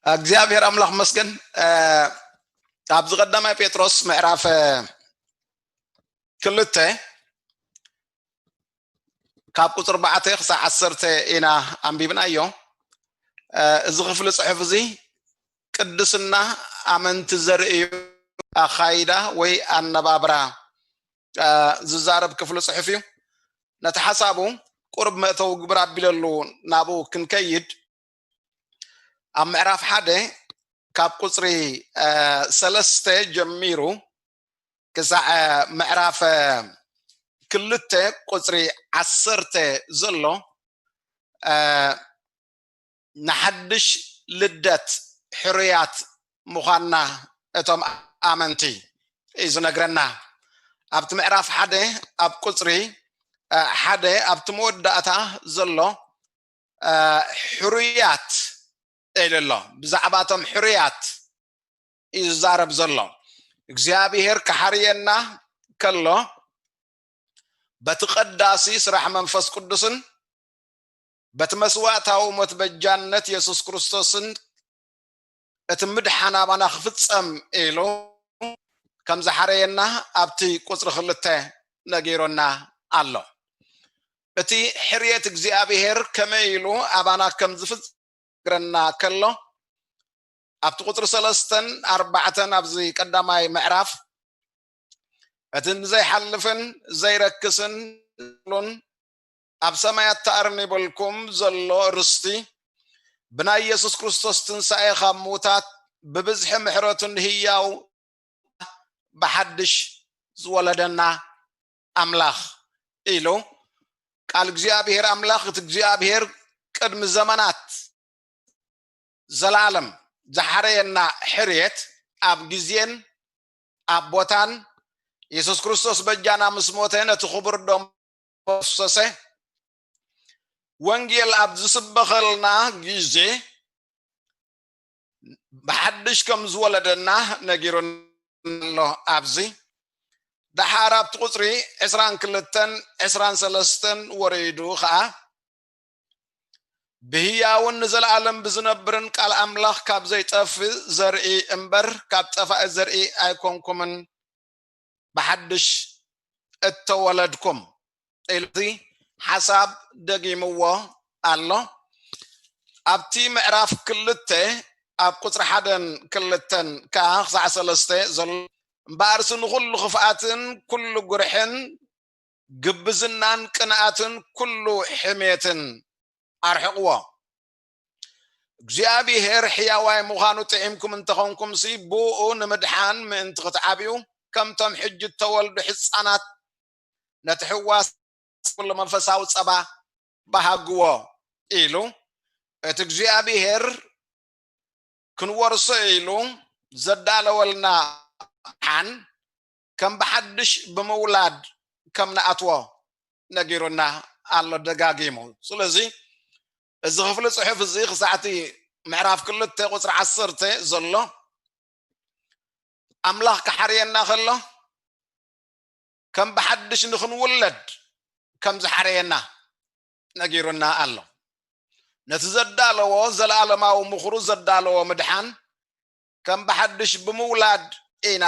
እግዚኣብሔር ኣምላኽ መስገን። ኣብዚ ቀዳማይ ጴጥሮስ ምዕራፍ ክልተ ካብ ቁፅሪ ኣርባዕተ ክሳብ ዓሰርተ ኢና ኣንቢብናዮ። እዚ ክፍሊ ፅሑፍ እዚ ቅድስና ኣመንቲ ዘርእዩ ኣኻይዳ ወይ ኣነባብራ ዝዛረብ ክፍሊ ፅሑፍ እዩ። ነቲ ሓሳቡ ቁርብ መእተዊ ግብር ኣቢለሉ ናብኡ ክንከይድ፣ ኣብ ምዕራፍ ሓደ ካብ ቁፅሪ ሰለስተ ጀሚሩ ክሳዕ ምዕራፍ ክልተ ቁፅሪ ዓሰርተ ዘሎ ንሓድሽ ልደት ሕሩያት ምዃንና እቶም ኣመንቲ እዩ ዝነግረና። ኣብቲ ምዕራፍ ሓደ ኣብ ቁፅሪ ሓደ ኣብቲ መወዳእታ ዘሎ ሕሩያት ኢሉ ኣሎ። ብዛዕባ እቶም ሕሩያት እዩ ዝዛረብ ዘሎ። እግዚኣብሔር ክሓርየና ከሎ በቲ ቀዳሲ ስራሕ መንፈስ ቅዱስን በቲ መስዋእታዊ ሞት በጃነት የሱስ ክርስቶስን እቲ ምድሓን ኣባና ክፍጸም ኢሉ ከም ዝሓረየና ኣብቲ ቁፅሪ ክልተ ነጊሩና ኣሎ። እቲ ሕርየት እግዚኣብሔር ከመይ ኢሉ ኣባና ከም ዝፍጸም ግረና ከሎ ኣብቲ ቁፅሪ ሰለስተን ኣርባዕተን ኣብዚ ቀዳማይ ምዕራፍ እቲ ንዘይሓልፍን ዘይረክስን ሉን ኣብ ሰማያት ተኣርኒበልኩም ዘሎ ርስቲ ብናይ የሱስ ክርስቶስ ትንሳኤ ካብ ምውታት ብብዝሒ ምሕረቱን ህያው ብሓድሽ ዝወለደና ኣምላኽ ኢሉ ቃል እግዚኣብሔር ኣምላኽ እቲ እግዚኣብሔር ቅድሚ ዘመናት ዘላለም ዝሓረየና ሕርየት ኣብ ግዜን ኣብ ቦታን የሱስ ክርስቶስ በጃና ምስ ሞተ ነቲ ክቡር ደም ፈሰሰ ወንጌል ኣብ ዝስበኸልና ግዜ ብሓድሽ ከም ዝወለደና ነጊሩና ኣሎ። ኣብዚ ደሓር ኣብቲ ቁፅሪ ዕስራን ክልተን ዕስራን ሰለስተን ወሪዱ ከዓ ብህያውን ንዘለኣለም ብዝነብርን ቃል ኣምላኽ ካብ ዘይጠፍእ ዘርኢ እምበር ካብ ጠፋኢ ዘርኢ ኣይኮንኩምን ብሓድሽ እተወለድኩም ኢሉ ሓሳብ ደጊምዎ ኣሎ። ኣብቲ ምዕራፍ ክልተ ኣብ ቁፅሪ ሓደን ክልተን ከዓ ክሳዕ ሰለስተ ዘሎ እምበኣርሲ ንኩሉ ክፍኣትን ኩሉ ጉርሕን ግብዝናን ቅንኣትን ኩሉ ሕሜትን ኣርሕቕዎ። እግዚኣብሔር ሕያዋይ ምዃኑ ጥዒምኩም እንተኾንኩምሲ ብኡ ንምድሓን ምእንቲ ክትዓብዩ ከምቶም ሕጂ እተወልዱ ሕፃናት ነቲ ሕዋስ ኩሉ መንፈሳዊ ጸባ ባሃግዎ ኢሉ እቲ እግዚኣብሔር ክንወርሶ ኢሉ ዘዳለወልና ሓን ከም ብሓድሽ ብምውላድ ከም ንኣትዎ ነጊሩና ኣሎ ደጋጊሙ። ስለዚ እዚ ክፍሊ ጽሑፍ እዚ ክሳዕቲ ምዕራፍ ክልተ ቁፅሪ ዓሰርተ ዘሎ ኣምላኽ ክሓርየና ከሎ ከም ብሓድሽ ንክንውለድ ከም ዝሓረየና ነጊሩና ኣሎ። ነቲ ዘዳለዎ ዘለኣለማዊ ምኽሩ ዘዳለዎ ምድሓን ከም ብሓድሽ ብምውላድ ኢና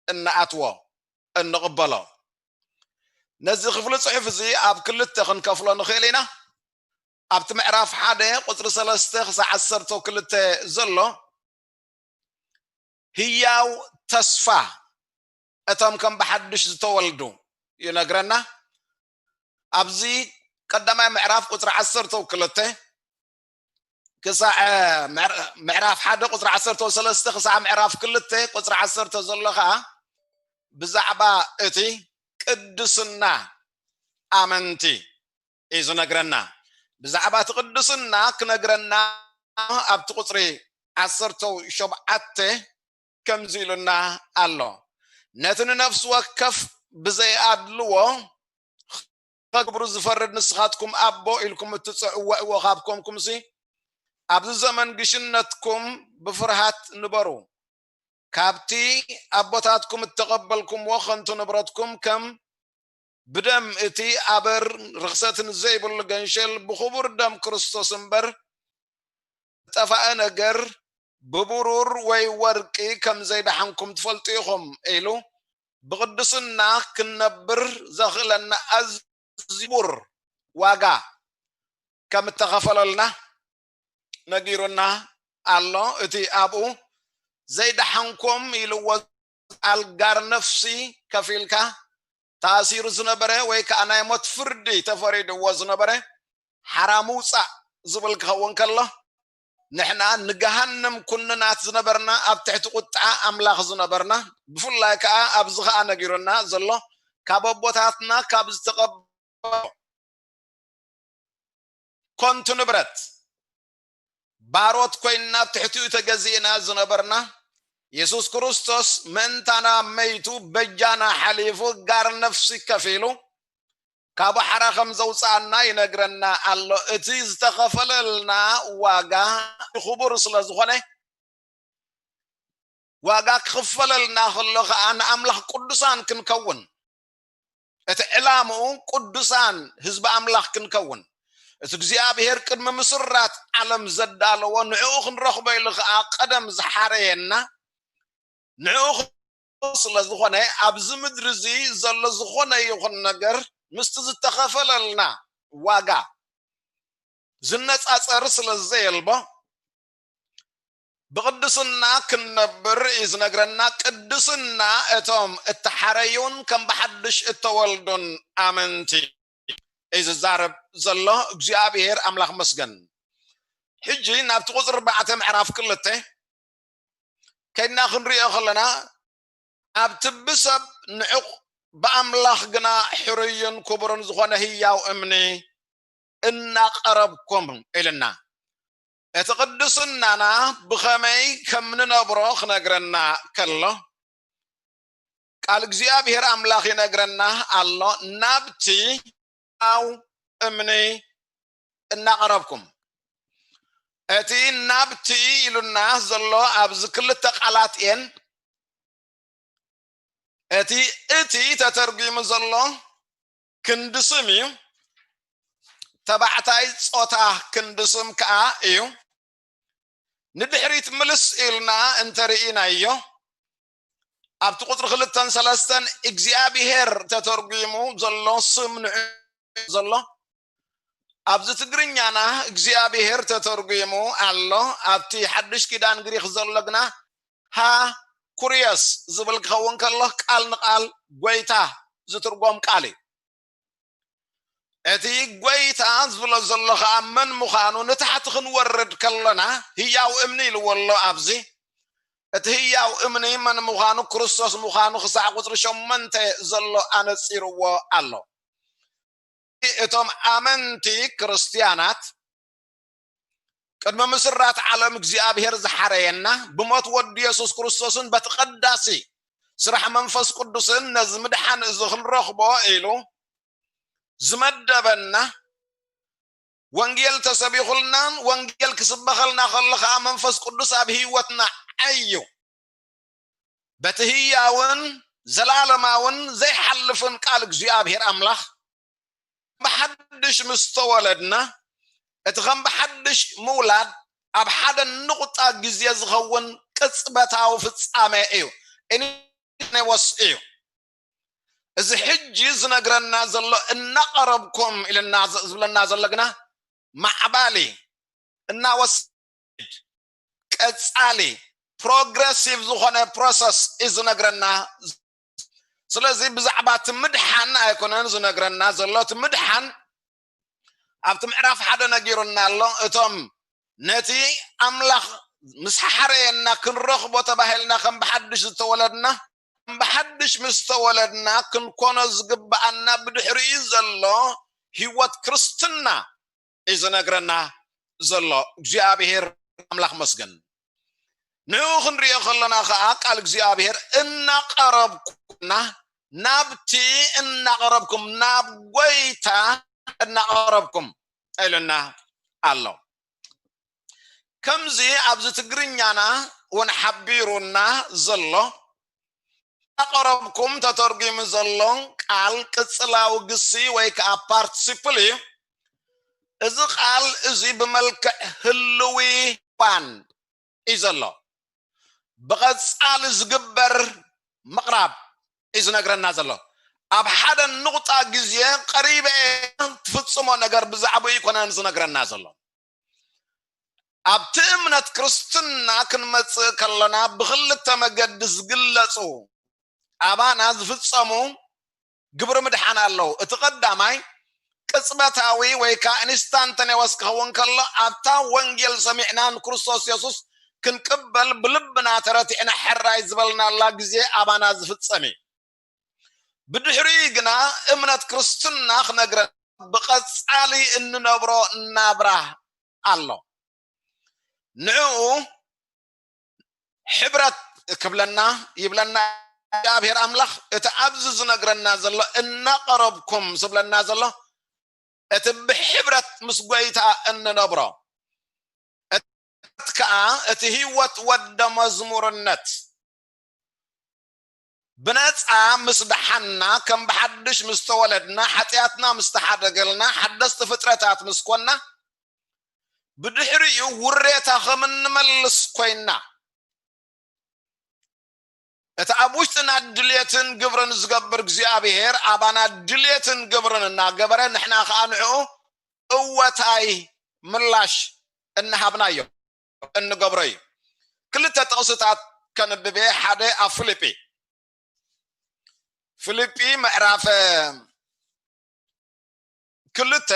እንኣትዎ እንቕበሎ። ነዚ ክፍሊ ጽሑፍ እዚ ኣብ ክልተ ክንከፍሎ ንኽእል ኢና። ኣብቲ ምዕራፍ ሓደ ቁፅሪ ሰለስተ ክሳዕ ዓሰርተ ክልተ ዘሎ ህያው ተስፋ እቶም ከም ብሓድሽ ዝተወልዱ ይነግረና። ኣብዚ ቀዳማይ ምዕራፍ ቁፅሪ ዓሰርተ ክልተ ክሳዕ ምዕራፍ ሓደ ቁፅሪ ዓሰርተ ሰለስተ ክሳዕ ምዕራፍ ክልተ ቁፅሪ ዓሰርተ ዘሎ ከዓ ብዛዕባ እቲ ቅድስና ኣመንቲ እዩ ዝነግረና። ብዛዕባ እቲ ቅድስና ክነግረና ኣብቲ ቁፅሪ ዓሰርተ ሸውዓተ ከምዚ ኢሉና ኣሎ። ነቲ ንነፍሲ ወከፍ ብዘይኣድልዎ ከግብሩ ዝፈርድ ንስኻትኩም ኣቦ ኢልኩም እትፅውዕዎ ካብ ኮንኩምሲ ኣብዚ ዘመን ግሽነትኩም ብፍርሃት ንበሩ። ካብቲ ኣቦታትኩም እተቐበልኩምዎ ከንቱ ንብረትኩም ከም ብደም እቲ ኣበር ርኽሰትን ዘይብሉ ገንሸል ብኽቡር ደም ክርስቶስ እምበር ጠፋኢ ነገር ብብሩር ወይ ወርቂ ከም ዘይደሓንኩም ትፈልጡ ኢኹም ኢሉ ብቕድስና ክንነብር ዘኽእለና ኣዝቡር ዋጋ ከም እተኸፈለልና ነጊሩና ኣሎ። እቲ ኣብኡ ዘይደሓንኩም ኢልዎ ኣልጋር ነፍሲ ከፊልካ ታሲሩ ዝነበረ ወይ ከዓ ናይ ሞት ፍርዲ ተፈሪድዎ ዝነበረ ሓራ ምውፃእ ዝብል ክኸውን ከሎ ንሕና ንገሃንም ኩንናት ዝነበርና ኣብ ትሕቲ ቁጥዓ ኣምላኽ ዝነበርና ብፍላይ ከዓ ኣብዚ ከዓ ነጊሩና ዘሎ ካብ ኣቦታትና ካብ ዝተቐበ ኮንቱ ንብረት ባሮት ኮይንና ኣብ ትሕቲኡ ተገዚእና ዝነበርና የሱስ ክርስቶስ ምእንታና መይቱ በጃና ሓሊፉ ጋር ነፍሲ ከፊሉ ካብ ሓራ ከም ዘውፅኣና ይነግረና ኣሎ። እቲ ዝተኸፈለልና ዋጋ ክቡር ስለ ዝኾነ ዋጋ ክኽፈለልና ከሎ ከዓ ንኣምላኽ ቅዱሳን ክንከውን እቲ ዕላምኡ ቅዱሳን ህዝቢ ኣምላኽ ክንከውን እቲ እግዚኣብሔር ቅድሚ ምስራት ዓለም ዘዳለዎ ንዕኡ ክንረኽቦ ኢሉ ከዓ ቀደም ዝሓረየና ንዕኡ ስለ ዝኾነ ኣብዚ ምድሪ እዚ ዘሎ ዝኾነ ይኹን ነገር ምስቲ ዝተኸፈለልና ዋጋ ዝነፃፀር ስለ ዘየልቦ ብቕድስና ክንነብር እዩ ዝነግረና። ቅድስና እቶም እተሓረዩን ከም ብሓድሽ እተወልዱን ኣመንቲ እዩ ዝዛረብ ዘሎ። እግዚኣብሔር ኣምላኽ መስገን። ሕጂ ናብቲ ቁፅሪ ኣርባዕተ ምዕራፍ ክልተ ከይድና ክንሪኦ ከለና ኣብቲ ብሰብ ንዑቕ ብኣምላኽ ግና ሕሩይን ክቡርን ዝኾነ ህያው እምኒ እናቐረብኩም ኢልና እቲ ቅድስናና ብኸመይ ከም ንነብሮ ክነግረና ከሎ ቃል እግዚኣብሔር ኣምላኽ ይነግረና ኣሎ። ናብቲ ኣው እምኒ እናቐረብኩም እቲ ናብቲ ኢሉና ዘሎ ኣብዚ ክልተ ቃላት እየን። እቲ እቲ ተተርጒሙ ዘሎ ክንዲ ስም እዩ። ተባዕታይ ጾታ ክንዲ ስም ከዓ እዩ። ንድሕሪት ምልስ ኢልና እንተርኢናዮ ኣብቲ ቁፅሪ ክልተን ሰለስተን እግዚኣብሔር ተተርጒሙ ዘሎ ስም ንዑ ዘሎ ኣብዚ ትግርኛና እግዚኣብሔር ተተርጒሙ ኣሎ። ኣብቲ ሓድሽ ኪዳን ግሪክ ዘሎ ግና ሃ ኩርዮስ ዝብል ክኸውን ከሎ ቃል ንቃል ጎይታ ዝትርጎም ቃል እዩ። እቲ ጎይታ ዝብሎ ዘሎ ከዓ መን ምዃኑ ንታሕቲ ክንወርድ ከለና ህያው እምኒ ኢልዎ ኣሎ። ኣብዚ እቲ ህያው እምኒ መን ምዃኑ ክርስቶስ ምዃኑ ክሳዕ ቁፅሪ ሸሞንተ ዘሎ ኣነፂርዎ ኣሎ። እቶም ኣመንቲ ክርስትያናት ቅድሚ ምስራት ዓለም እግዚኣብሔር ዝሓረየና ብሞት ወዱ የሱስ ክርስቶስን በቲ ቀዳሲ ስራሕ መንፈስ ቅዱስን ነዚ ምድሓን እዚ ክንረኽቦ ኢሉ ዝመደበና ወንጌል ተሰቢኹልናን ወንጌል ክስበኸልና ከሎ ከዓ መንፈስ ቅዱስ ኣብ ህይወትና ዓዩ። በቲ ህያውን ዘላለማውን ዘይሓልፍን ቃል እግዚኣብሔር ኣምላኽ ብሓድሽ ምስ ተወለድና እቲ ከም ብሓድሽ ምውላድ ኣብ ሓደ ንቑጣ ግዜ ዝኸውን ቅጽበታዊ ፍጻሜ እዩ። ኢኒኔወስ እዩ። እዚ ሕጂ ዝነግረና ዘሎ እናቐረብኩም ኢልና ዝብለና ዘሎ ግና ማዕባሊ እናወስ ቀጻሊ ፕሮግረሲቭ ዝኾነ ፕሮሰስ እዩ ዝነግረና። ስለዚ ብዛዕባ እቲ ምድሓን ኣይኮነን ዝነግረና ዘሎ። እቲ ምድሓን ኣብቲ ምዕራፍ ሓደ ነጊሩና ኣሎ። እቶም ነቲ ኣምላኽ ምስ ሓረየና ክንረኽቦ ተባሂልና ከም ብሓድሽ ዝተወለድና ከም ብሓድሽ ምስ ተወለድና ክንኮኖ ዝግብኣና ብድሕሪኡ ዘሎ ህይወት ክርስትና እዩ ዝነግረና ዘሎ። እግዚኣብሔር ኣምላኽ መስገን። ንኡ ክንሪኦ ከለና ከዓ ቃል እግዚኣብሔር እናቐረብኩና ናብቲ እናቐረብኩም ናብ ጎይታ እናቐረብኩም ኢሉና ኣሎ። ከምዚ ኣብዚ ትግርኛና እውን ሓቢሩና ዘሎ እናቐረብኩም ተተርጒሙ ዘሎ ቃል ቅጽላዊ ግሲ ወይ ከዓ ፓርቲሲፕል እዩ። እዚ ቃል እዚ ብመልክዕ ህልዊ ባን እዩ ዘሎ። ብቐጻሊ ዝግበር ምቕራብ እዩ ዝነግረና ዘሎ። ኣብ ሓደ ንቑጣ ግዜ ቀሪበ ትፍጽሞ ነገር ብዛዕባኡ ኣይኮነን ዝነግረና ዘሎ። ኣብቲ እምነት ክርስትና ክንመጽእ ከለና ብኽልተ መገዲ ዝግለጹ ኣባና ዝፍጸሙ ግብሪ ምድሓን ኣለዉ። እቲ ቀዳማይ ቅጽበታዊ ወይ ከዓ ኢንስታንተኔወስ ክኸውን ከሎ ኣብታ ወንጌል ሰሚዕና ንክርስቶስ የሱስ ክንቅበል ብልብና ተረቲዕና ሕራይ ዝበልናላ ግዜ ኣባና ዝፍጸም እዩ። ብድሕሪኡ ግና እምነት ክርስትና ክነግረና ብቐጻሊ እንነብሮ ናብራ ኣሎ። ንዕኡ ሕብረት ክብለና ይብለና እግዚኣብሔር ኣምላኽ። እቲ ኣብዚ ዝነግረና ዘሎ እናቐረብኩም ዝብለና ዘሎ እቲ ብሕብረት ምስ ጎይታ እንነብሮ እቲ ከዓ እቲ ህይወት ወደ መዝሙርነት ብነፃ ምስ ደሓንና ከም ብሓድሽ ምስ ተወለድና ሓጢኣትና ምስ ተሓደገልና ሓደስቲ ፍጥረታት ምስ ኮንና ብድሕሪኡ ውሬታ ከም እንመልስ ኮይንና እቲ ኣብ ውሽጥና ድልየትን ግብርን ዝገብር እግዚኣብሔር ኣባና ድልየትን ግብርን እናገበረ ንሕና ከዓ ንዕኡ እወታይ ምላሽ እናሃብናዮ እንገብሮ እዩ። ክልተ ጥቕስታት ከንብብ እየ። ሓደ ኣብ ፊልጲ ፊልጲ ምዕራፍ ክልተ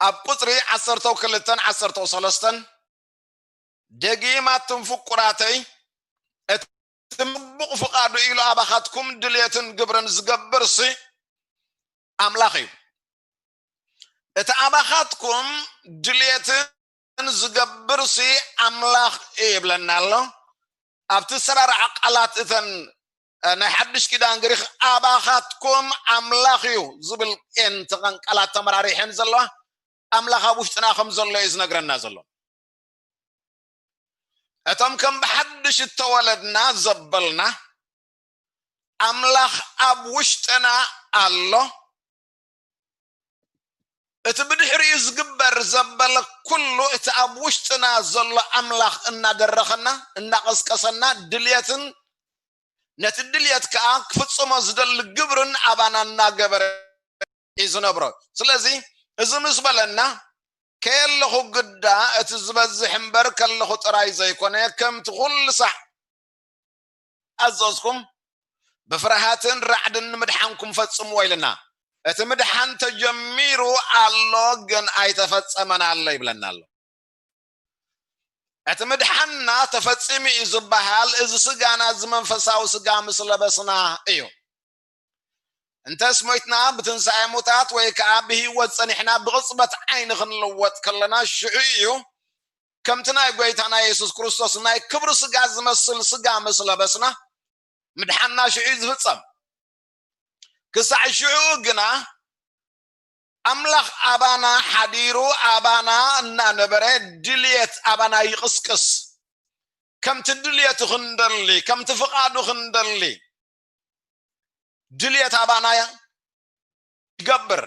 ኣብ ቁፅሪ ዓሰርተ ክልተን ዓሰርተ ሰለስተን ደጊም ኣቱም ፍቁራተይ እቲ ምቡቕ ፍቓዱ ኢሉ ኣባኻትኩም ድልየትን ግብርን ዝገብር ሲ ኣምላኽ እዩ። እቲ ኣባኻትኩም ድልየትን ዝገብር ሲ ኣምላኽ እዩ ይብለና ኣሎ። ኣብቲ ሰራርዓ ቃላት እተን ናይ ሓድሽ ኪዳን ግሪክ ኣባኻትኩም ኣምላኽ እዩ ዝብል እንተቐን ቃላት ተመራሪሐን ዘለዋ ኣምላኽ ኣብ ውሽጥና ከም ዘሎ እዩ ዝነግረና ዘሎ። እቶም ከም ብሓድሽ እተወለድና ዘበልና ኣምላኽ ኣብ ውሽጥና ኣሎ። እቲ ብድሕሪኡ ዝግበር ዘበለ ኩሉ እቲ ኣብ ውሽጥና ዘሎ ኣምላኽ እናደረኸና እናቐስቀሰና ድልየትን ነቲ ድልየት ከዓ ክፍጽሞ ዝደሊ ግብርን ኣባና እናገበረ እዩ ዝነብሮ። ስለዚ እዚ ምስ በለና ከየለኹ ግዳ እቲ ዝበዝሕ እምበር ከለኹ ጥራይ ዘይኮነ ከምቲ ኩሉ ሳዕ ኣዘዝኩም ብፍርሃትን ራዕድን ንምድሓንኩም ፈጽምዎ ኢልና። እቲ ምድሓን ተጀሚሩ ኣሎ ግን ኣይተፈጸመን ኣሎ ይብለና ኣሎ። እቲ ምድሓንና ተፈጺሙ እዩ ዝበሃል እዚ ስጋና እዚ መንፈሳዊ ስጋ ምስ ለበስና እዩ። እንተስ ሞይትና ብትንሳኤ ሙታት ወይ ከዓ ብህይወት ጸኒሕና ብቕጽበት ዓይኒ ክንልወጥ ከለና ሽዑ እዩ ከምቲ ናይ ጎይታና የሱስ ክርስቶስ ናይ ክብሪ ስጋ ዝመስል ስጋ ምስ ለበስና ምድሓንና ሽዑ እዩ ዝፍጸም። ክሳዕ ሽዑ ግና ኣምላኽ ኣባና ሓዲሩ ኣባና እናነበረ ድልየት ኣባና ይቕስቅስ። ከምቲ ድልየቱ ክንደሊ ከምቲ ፍቓዱ ክንደሊ ድልየት ኣባና ይገብር።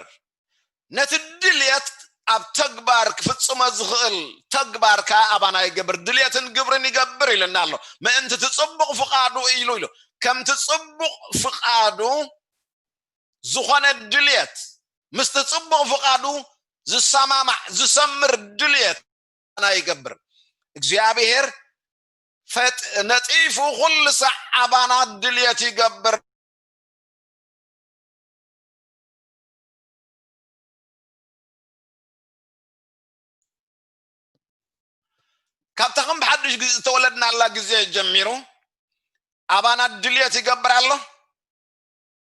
ነቲ ድልየት ኣብ ተግባር ክፍጽሞ ዝኽእል ተግባር ከዓ ኣባና ይገብር። ድልየትን ግብርን ይገብር ኢልና ኣሎ። ምእንቲ እቲ ጽቡቕ ፍቓዱ ኢሉ ኢሉ ከምቲ ጽቡቕ ፍቓዱ ዝኾነ ድልየት ምስቲ ጽቡቕ ፍቓዱ ዝሰማማዕ ዝሰምር ድልየት ኣባና ይገብር። እግዚኣብሔር ፈጥ ነጢፉ ኩሉ ሳዕ ኣባና ድልየት ይገብር። ካብታ ከም ብሓድሽ ግዜ ዝተወለድናላ ግዜ ጀሚሩ ኣባና ድልየት ይገብር ኣሎ፣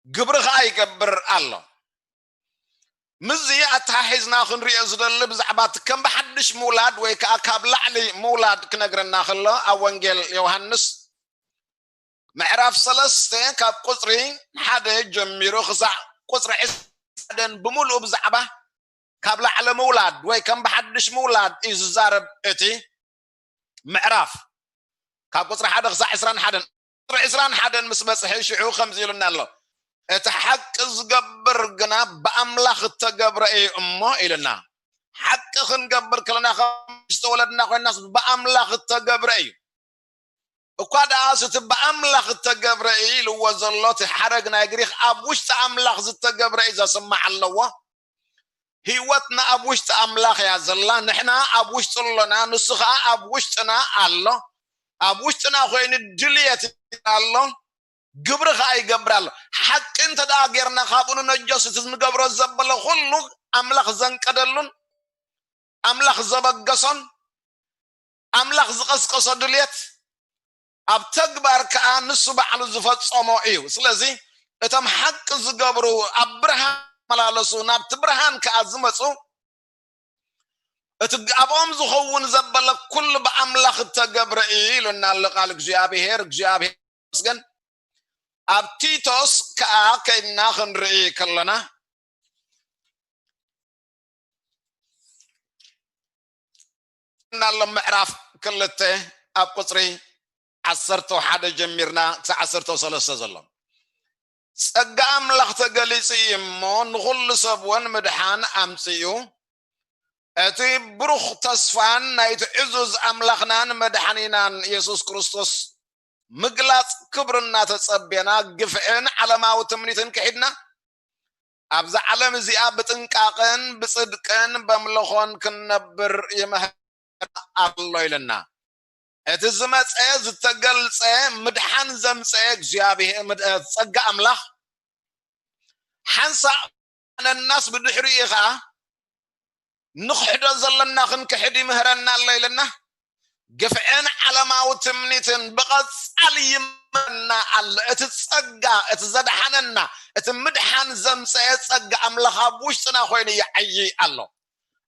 ግብሪ ከዓ ይገብር ኣሎ። ምስዚ ኣተሓሒዝና ክንሪኦ ዝደሊ ብዛዕባ እቲ ከም ብሓድሽ ምውላድ ወይ ከዓ ካብ ላዕሊ ምውላድ ክነግረና ከሎ ኣብ ወንጌል ዮሃንስ ምዕራፍ ሰለስተ ካብ ቁፅሪ ሓደ ጀሚሩ ክሳዕ ቁፅሪ ዕስራን ሓደን ብምሉኡ ብዛዕባ ካብ ላዕሊ ምውላድ ወይ ከም ብሓድሽ ምውላድ እዩ ዝዛረብ እቲ ምዕራፍ ካብ ቁፅሪ ሓደ ክሳዕ ዕስራን ሓደን። ቁፅሪ ዕስራን ሓደን ምስ በፅሐ ሽዑ ከምዚ ኢሉና ኣሎ፣ እቲ ሓቂ ዝገብር ግና ብኣምላኽ እተገብረ እዩ እሞ ኢሉና። ሓቂ ክንገብር ከለና ከም ዝተወለድና ኮይናስ ብኣምላኽ እተገብረ እዩ። እኳ ደኣ እቲ ብኣምላኽ እተገብረ ኢልዎ ዘሎ እቲ ሓረግ ናይ ግሪኽ ኣብ ውሽጢ ኣምላኽ ዝተገብረ እዩ ዘስማዕ ኣለዎ። ህይወትና ኣብ ውሽጢ ኣምላኽ እያ ዘላ። ንሕና ኣብ ውሽጢ ኣሎና፣ ንሱ ኸዓ ኣብ ውሽጥና ኣሎ። ኣብ ውሽጥና ኮይኑ ድልየት ኣሎ፣ ግብሪ ኸዓ ይገብር ኣሎ። ሓቂ እንተ ደኣ ጌርና ካብኡ ንነጀስ፣ እቲ ንገብሮ ዘበለ ኩሉ ኣምላኽ ዘንቀደሉን ኣምላኽ ዘበገሶን ኣምላኽ ዝቐስቀሶ ድልየት ኣብ ተግባር ከኣ ንሱ ባዕሉ ዝፈጸሞ እዩ። ስለዚ እቶም ሓቂ ዝገብሩ ኣብ ብርሃን ዝመላለሱ ናብቲ ብርሃን ከኣ ዝመጹ እቲ ኣብኦም ዝኸውን ዘበለ ኩሉ ብኣምላኽ እተገብረ እዩ ኢሉና ኣሎ ቃል እግዚኣብሔር። እግዚኣብሔር ይመስገን። ኣብ ቲቶስ ከኣ ከይድና ክንርኢ ከለና እናሎ ምዕራፍ ክልተ ኣብ ቁፅሪ ዓሰርተ ሓደ ጀሚርና ክሳብ ዓሰርተ ሰለስተ ዘሎ ጸጋ ኣምላኽ ተገሊጹ እዩ እሞ ንኹሉ ሰብ እውን ምድሓን ኣምጽኡ። እቲ ብሩኽ ተስፋን ናይቲ ዕዙዝ ኣምላኽናን መድሓኒናን የሱስ ክርስቶስ ምግላጽ ክብሪ እናተጸቤና ግፍዕን ዓለማዊ ትምኒትን ክሒድና ኣብዛ ዓለም እዚኣ ብጥንቃቕን ብጽድቅን በምልኾን ክንነብር ይምህር ኣሎ ኢልና። እቲ ዝመጸ ዝተገልጸ ምድሓን ዘምጸ እግዚኣብሔር ምድ- ጸጋ ኣምላኽ ሓንሳእ ነናስ ብድሕሪኡ ኸዓ ንኽሕዶ ዘለና ክንክሕድ ይምህረና ኣሎ ኢልና። ግፍዕን ዓለማዊ ትምኒትን ብቐጻሊ ይመና ኣሎ። እቲ ጸጋ፣ እቲ ዘድሓነና፣ እቲ ምድሓን ዘምጸአ ጸጋ ኣምላኽ ኣብ ውሽጥና ኮይኑ ይዓዪ ኣሎ።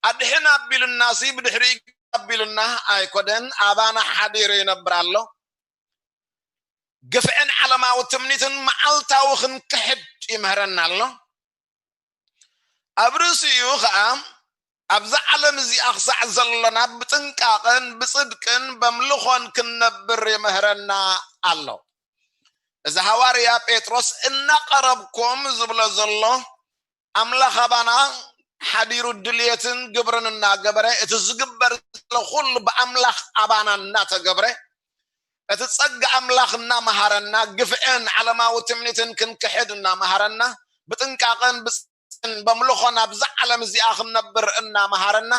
ኣድሕን ኣቢሉና ሲ ብድሕሪኡ ኣቢሉና ኣይኮነን፣ ኣባና ሓዲሩ ይነብር ኣሎ። ግፍዕን ዓለማዊ ትምኒትን መዓልታዊ ክንክሕድ ይምህረና ኣሎ። ኣብ ርእሲኡ ኸዓ ኣብዛ ዓለም እዚኣ ክሳዕ ዘለና ብጥንቃቕን ብጽድቅን በምልኾን ክንነብር ይምህረና ኣሎ። እዚ ሃዋርያ ጴጥሮስ እናቐረብኩም ዝብሎ ዘሎ ኣምላኽ ኣባና ሓዲሩ ድልየትን ግብርን እናገበረ እቲ ዝግበር ዘሎ ኩሉ ብኣምላኽ ኣባና እናተገብረ እቲ ጸጋ ኣምላኽ እናመሃረና ግፍዕን ዓለማዊ ትምኒትን ክንክሕድ እናመሃረና ብጥንቃቐን ብጽን በምልኾን ኣብዛ ዓለም እዚኣ ክንነብር እናመሃረና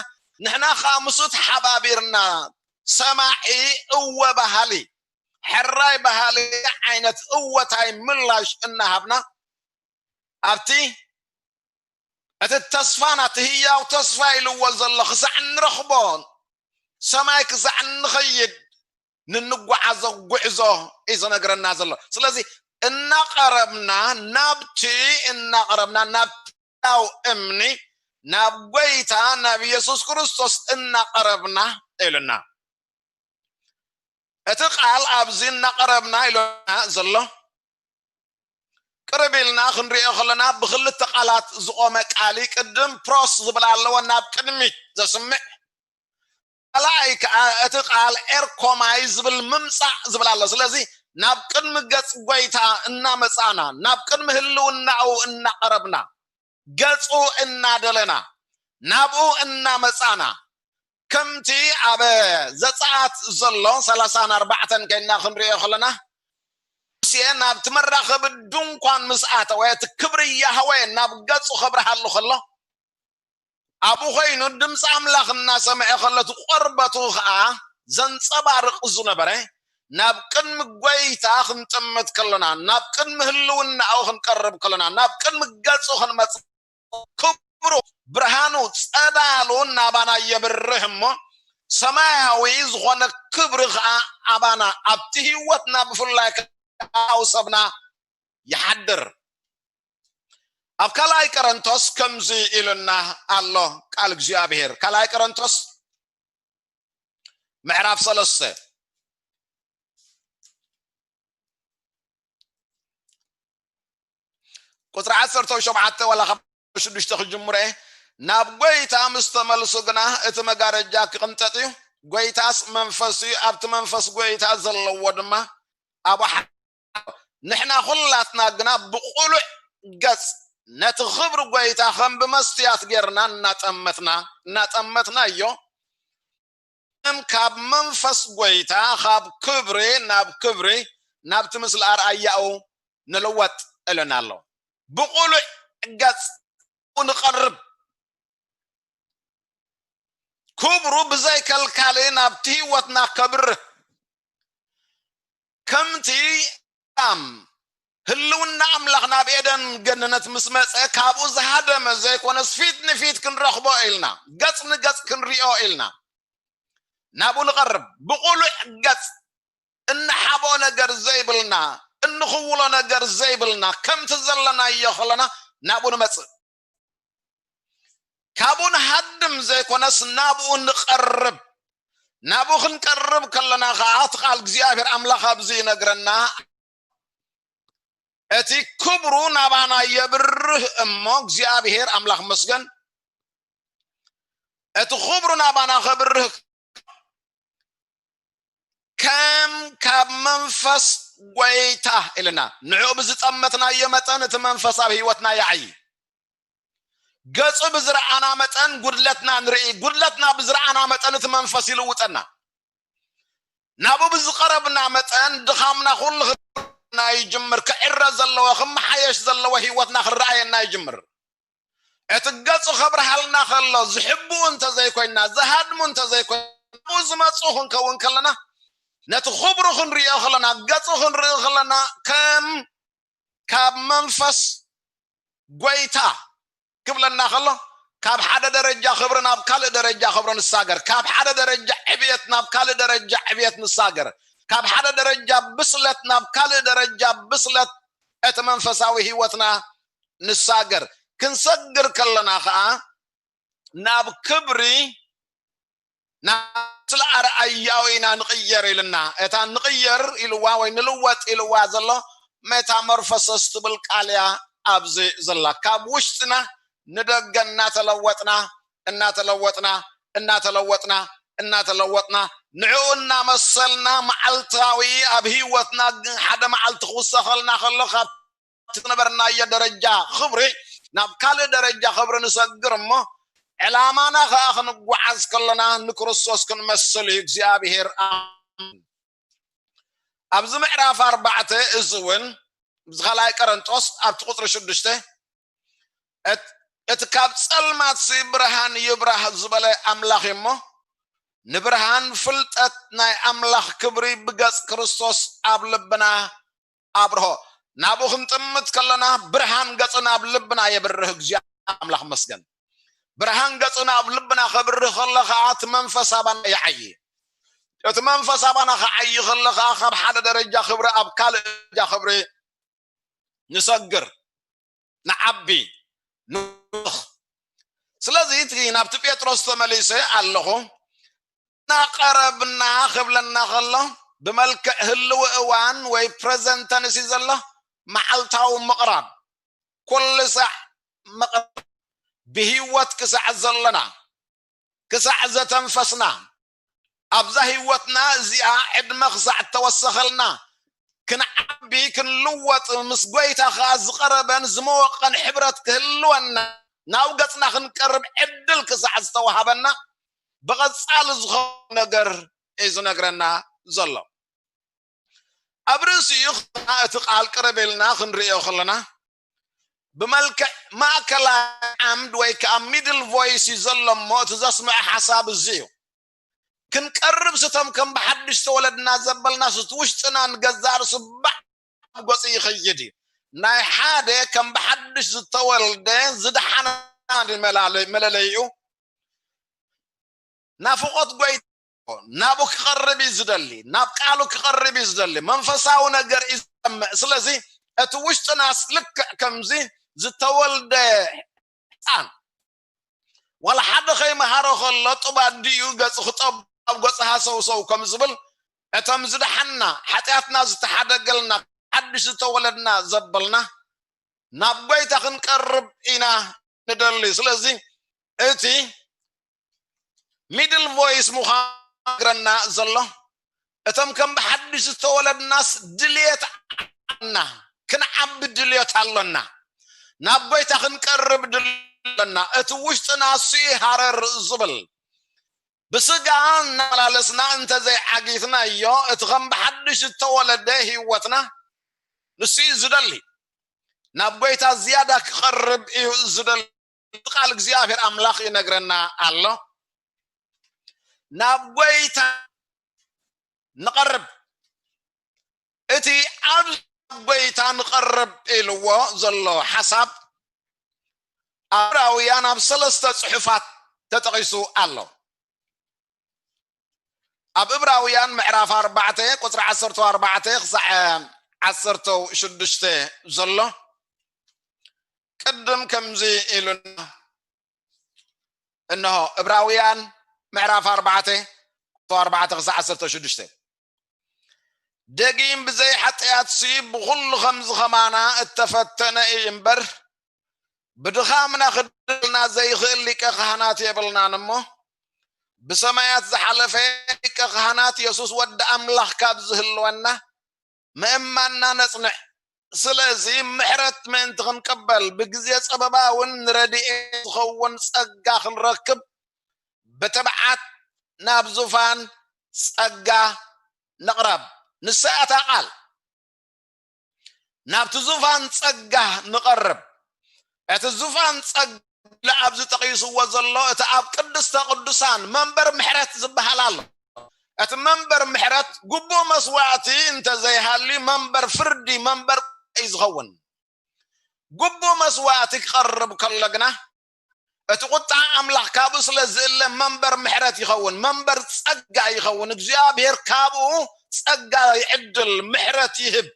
ንሕና ከዓ ምስኡ ተሓባቢርና ሰማዒ እወ በሃሊ ሕራይ በሃሊ ዓይነት እወታይ ምላሽ እናሃብና ኣብቲ እቲ ተስፋና እቲ ህያው ተስፋ ኢልዎ ዘሎ ክሳዕ እንረኽቦ ሰማይ ክሳዕ እንኸይድ ንንጓዓዞ ጉዕዞ እዩ ዝነግረና ዘሎ። ስለዚ እናቐረብና ናብቲ እናቐረብና ናብቲ ህያው እምኒ ናብ ጎይታ ናብ ኢየሱስ ክርስቶስ እናቐረብና ኢሉና። እቲ ቃል ኣብዚ እናቐረብና ኢሉና ዘሎ ቅርብ ኢልና ክንሪኦ ከለና ብክልተ ቃላት ዝቆመ ቃል እዩ። ቅድም ፕሮስ ዝብል ኣለዎ ናብ ቅድሚት ዘስምዕ ካልኣይ ከዓ እቲ ቃል ኤርኮማይ ዝብል ምምፃእ ዝብል ኣሎ። ስለዚ ናብ ቅድሚ ገፅ ጎይታ እናመፃና ናብ ቅድሚ ህልውናኡ እናቀረብና ገፁ እናደለና ናብኡ እናመፃና ከምቲ ኣብ ዘፀኣት ዘሎ ሰላሳን ኣርባዕተን ከይና ክንሪኦ ከለና ሙሴ ናብቲ መራኸቢ ድንኳን ምስ ኣተወ እቲ ክብሪ ያህወ ናብ ገፁ ከብርሃሉ ከሎ ኣብኡ ኮይኑ ድምፂ ኣምላኽ እናሰምዐ ከሎ እቲ ቆርበቱ ከዓ ዘንፀባርቕ ዝነበረ ናብ ቅድሚ ጎይታ ክንጥምት ከለና ናብ ቅድሚ ህልውናኡ ክንቀርብ ከለና ናብ ቅድሚ ገፁ ክንመፅ ክብሩ ብርሃኑ ፀዳሉ እናባና የብርህ እሞ ሰማያዊ ዝኾነ ክብሪ ከዓ ኣባና ኣብቲ ህይወትና ብፍላይ ከዓ ሰብና ይሓድር። ኣብ ካልኣይ ቀረንቶስ ከምዚ ኢሉና ኣሎ ቃል እግዚኣብሔር። ካልኣይ ቀረንቶስ ምዕራፍ ሰለስተ ቁፅሪ ዓሰርተ ሸውዓተ ዋላ ካብ ሽዱሽተ ክጅምረ ናብ ጎይታ ምስ ተመልሱ ግና እቲ መጋረጃ ክቕንጠጥ እዩ። ጎይታስ መንፈስ እዩ። ኣብቲ መንፈስ ጎይታ ዘለዎ ድማ ኣብ ንሕና ኩላትና ግና ብቁሉዕ ገጽ ነቲ ክብሪ ጎይታ ከም ብመስትያት ጌርና እናጠመትና እናጠመትና እዮ። ከም ካብ መንፈስ ጎይታ ካብ ክብሪ ናብ ክብሪ ናብቲ ምስሊ ኣርኣያኡ ንልወጥ እለና ኣሎ። ብቑሉዕ ገጽ ንቐርብ፣ ክብሩ ብዘይ ከልካሊ ናብቲ ህይወትና ከብርህ፣ ከምቲ ኣም ህልውና ኣምላኽ ናብ ኤደን ገነት ምስ መጸ ካብኡ ዝሃደመ ዘይኮነስ ፊት ንፊት ክንረኽቦ ኢልና፣ ገጽ ንገጽ ክንሪኦ ኢልና ናብኡ ንቐርብ። ብቑሉዕ ገጽ እንሓቦ ነገር ዘይብልና፣ እንኽውሎ ነገር ዘይብልና፣ ከምቲ ዘለናዮ ከለና ናብኡ ንመጽእ። ካብኡ ንሃድም ዘይኮነስ ናብኡ ንቐርብ። ናብኡ ክንቀርብ ከለና ኸዓ እቲ ቃል እግዚኣብሔር ኣምላኽ ኣብዚ ይነግረና፣ እቲ ክብሩ ናባና የብርህ እሞ እግዚኣብሔር ኣምላኽ መስገን። እቲ ክብሩ ናባና ከብርህ ከም ካብ መንፈስ ጎይታ ኢልና ንዕኡ ብዝጠመትናዮ መጠን እቲ መንፈስ ኣብ ህይወትና ይዓዪ። ገጹ ብዝረኣና መጠን ጉድለትና ንርኢ፣ ጉድለትና ብዝረኣና መጠን እቲ መንፈስ ይልውጠና። ናብኡ ብዝቐረብና መጠን ድኻምና ኩሉ ክና ይጅምር፣ ክዕረ ዘለዎ ክመሓየሽ ዘለዎ ህይወትና ክረኣየና ይጅምር። እቲ ገጹ ከብርሃልና ከሎ ዝሕብኡ እንተዘይኮይና፣ ዝሃድሙ እንተዘይኮይና፣ ዝመፁ ክንከውን ከለና ነቲ ክብሩ ክንሪኦ ከለና፣ ገጹ ክንርኢ ከለና ከም ካብ መንፈስ ጎይታ ክብለና ከሎ ካብ ሓደ ደረጃ ክብሪ ናብ ካልእ ደረጃ ክብሪ ንሳገር፣ ካብ ሓደ ደረጃ ዕብየት ናብ ካልእ ደረጃ ዕብየት ንሳገር፣ ካብ ሓደ ደረጃ ብስለት ናብ ካልእ ደረጃ ብስለት እቲ መንፈሳዊ ህይወትና ንሳገር። ክንሰግር ከለና ከዓ ናብ ክብሪ ናብ ስለ ኣርኣያኡ ኢና ንቕየር ኢልና። እታ ንቕየር ኢልዋ ወይ ንልወጥ ኢልዋ ዘሎ ሜታሞርፎሲስ ትብል ቃል እያ ኣብዚ ዘላ። ካብ ውሽጥና ንደገ እናተለወጥና እናተለወጥና እናተለወጥና እናተለወጥና ንዕኡ እናመሰልና መዓልታዊ ኣብ ህይወትና ሓደ መዓልቲ ክውሰኸልና ከሎ ካብ ዝነበርናዮ ደረጃ ክብሪ ናብ ካልእ ደረጃ ክብሪ ንሰግር እሞ ዕላማና ከዓ ክንጓዓዝ ከለና ንክርስቶስ ክንመስል እዩ እግዚኣብሔር። ኣሜን። ኣብዚ ምዕራፍ ኣርባዕተ እዚ እውን ኣብዚ ካልኣይ ቀረንጦስ ኣብቲ ቁፅሪ ሽዱሽተ እቲ ካብ ፀልማት ብርሃን ይብራህ ዝበለ ኣምላኽ እሞ ንብርሃን ፍልጠት ናይ ኣምላኽ ክብሪ ብገፅ ክርስቶስ ኣብ ልብና ኣብርሆ። ናብኡ ክንጥምት ከለና ብርሃን ገፁ ናብ ልብና የብርህ። እግዚኣብሔር ኣምላኽ መስገን። ብርሃን ገፁ ናብ ልብና ከብርህ ከሎ ከዓ እቲ መንፈስ ኣባና ይዓይ። እቲ መንፈስ ኣባና ክዓይ ከሎ ከዓ ካብ ሓደ ደረጃ ክብሪ ኣብ ካልእ ደረጃ ክብሪ ንሰግር፣ ንዓቢ፣ ንውኽ። ስለዚ እቲ ናብቲ ጴጥሮስ ተመሊሰ ኣለኹ እናቐረብና ክብለና ከሎ ብመልክዕ ህልዊ እዋን ወይ ፕረዘንት ተንሲ ዘሎ መዓልታዊ ምቕራብ ኩሉ ሳዕ ምቕራብ ብህይወት ክሳዕ ዘለና ክሳዕ ዘተንፈስና ኣብዛ ህይወትና እዚኣ ዕድመ ክሳዕ እተወሰኸልና ክንዓቢ ክንልወጥ ምስ ጎይታ ከዓ ዝቐረበን ዝመወቀን ሕብረት ክህልወና ናብ ገፅና ክንቀርብ ዕድል ክሳዕ ዝተዋሃበና ብቐፃሊ ዝኾነ ነገር እዩ ዝነግረና ዘሎ። ኣብ ርእሲኡ እቲ ቃል ቅርብ ኢልና ክንርእዮ ከለና ብመልክዕ ማእከላይ ዓምድ ወይ ከዓ ሚድል ቮይስ እዩ ዘሎ እሞ እቲ ዘስምዐ ሓሳብ እዚ እዩ። ክንቀርብ ስቶም ከም ብሓድሽ ዝተወለድና ዘበልና ስት ውሽጥና ንገዛእ ርእሱ ባዕ ኣብ ገፁ ይኸይድ እዩ። ናይ ሓደ ከም ብሓድሽ ዝተወልደ ዝደሓና መለለይኡ ናፍቆት ጎይታ ናብኡ ክቐርብ እዩ ዝደሊ፣ ናብ ቃሉ ክቐርብ እዩ ዝደሊ፣ መንፈሳዊ ነገር እዩ ዝሰምዕ። ስለዚ እቲ ውሽጥናስ ልክዕ ከምዚ ዝተወልደ ህፃን ዋላ ሓደ ከይመሃሮ ከሎ ጡብ ኣዲኡ ገፁ ክጠብ ኣብ ገፁ ሃሰውሰው ከም ዝብል እቶም ዝደሓና ሓጢኣትና ዝተሓደገልና ሓድሽ ዝተወለድና ዘበልና ናብ ጎይታ ክንቀርብ ኢና ንደሊ። ስለዚ እቲ ሚድል ቮይስ ምዃኑ ዝነግረና ዘሎ እቶም ከም ብሓድሽ ዝተወለድናስ ድልየት ኣና ክንዓቢ ድልየት ኣሎና። ናብ ጎይታ ክንቀርብ ድልና እቲ ውሽጥና እሱ ሃረር ዝብል ብስጋ እናመላለስና እንተዘይዓጊትናዮ እቲ ከም ብሓድሽ ዝተወለደ ህይወትና ንሱ እዩ ዝደሊ። ናብ ጎይታ ዝያዳ ክቐርብ እዩ ዝደሊ። ቃል እግዚኣብሔር ኣምላኽ ይነግረና ኣሎ። ናብ ጎይታ ንቐርብ። እቲ ኣብ ጎይታ ንቐርብ ኢልዎ ዘሎ ሓሳብ ኣብ ዕብራውያን ኣብ ሰለስተ ጽሑፋት ተጠቒሱ ኣሎ። ኣብ ዕብራውያን ምዕራፍ ኣርባዕተ ቁጽሪ ዓሰርተ ኣርባዕተ ክሳዕ ዓሰርተ ሽዱሽተ ዘሎ ቅድም ከምዚ ኢሉና። እንሆ ዕብራውያን ምዕራፍ ኣርባዕተ ኣርባዕተ ክሳዕ ዓሰርተ ሽዱሽተ። ደጊም ብዘይ ሓጢኣት ሲ ብኹሉ ከም ዝኸማና እተፈተነ እዩ እምበር ብድኻምና ክድልና ዘይኽእል ሊቀ ካህናት የብልናን እሞ ብሰማያት ዝሓለፈ ሊቀ ካህናት የሱስ ወዲ ኣምላኽ ካብ ዝህልወና ምእማንና ነጽንዕ። ስለዚ ምሕረት ምእንቲ ክንቅበል ብግዜ ጸበባ እውን ንረድኤት ዝኸውን ጸጋ ክንረክብ ብትብዓት ናብ ዙፋን ጸጋ ንቕረብ። ንሳ እያ እታ ቃል። ናብቲ ዙፋን ጸጋ ንቐርብ። እቲ ዙፋን ጸጋ ኢሉ ኣብዚ ጠቒስዎ ዘሎ እቲ ኣብ ቅድስተ ቅዱሳን መንበር ምሕረት ዝበሃል ኣሎ። እቲ መንበር ምሕረት ግቡእ መስዋእቲ እንተዘይሃልዩ መንበር ፍርዲ መንበር እዩ ዝኸውን። ግቡእ መስዋእቲ ክቐርብ ከሎ ግና እቲ ቁጣ ኣምላኽ ካብኡ ስለ ዝእለ መንበር ምሕረት ይኸውን፣ መንበር ጸጋ ይኸውን። እግዚኣብሔር ካብኡ ጸጋ ይዕድል፣ ምሕረት ይህብ።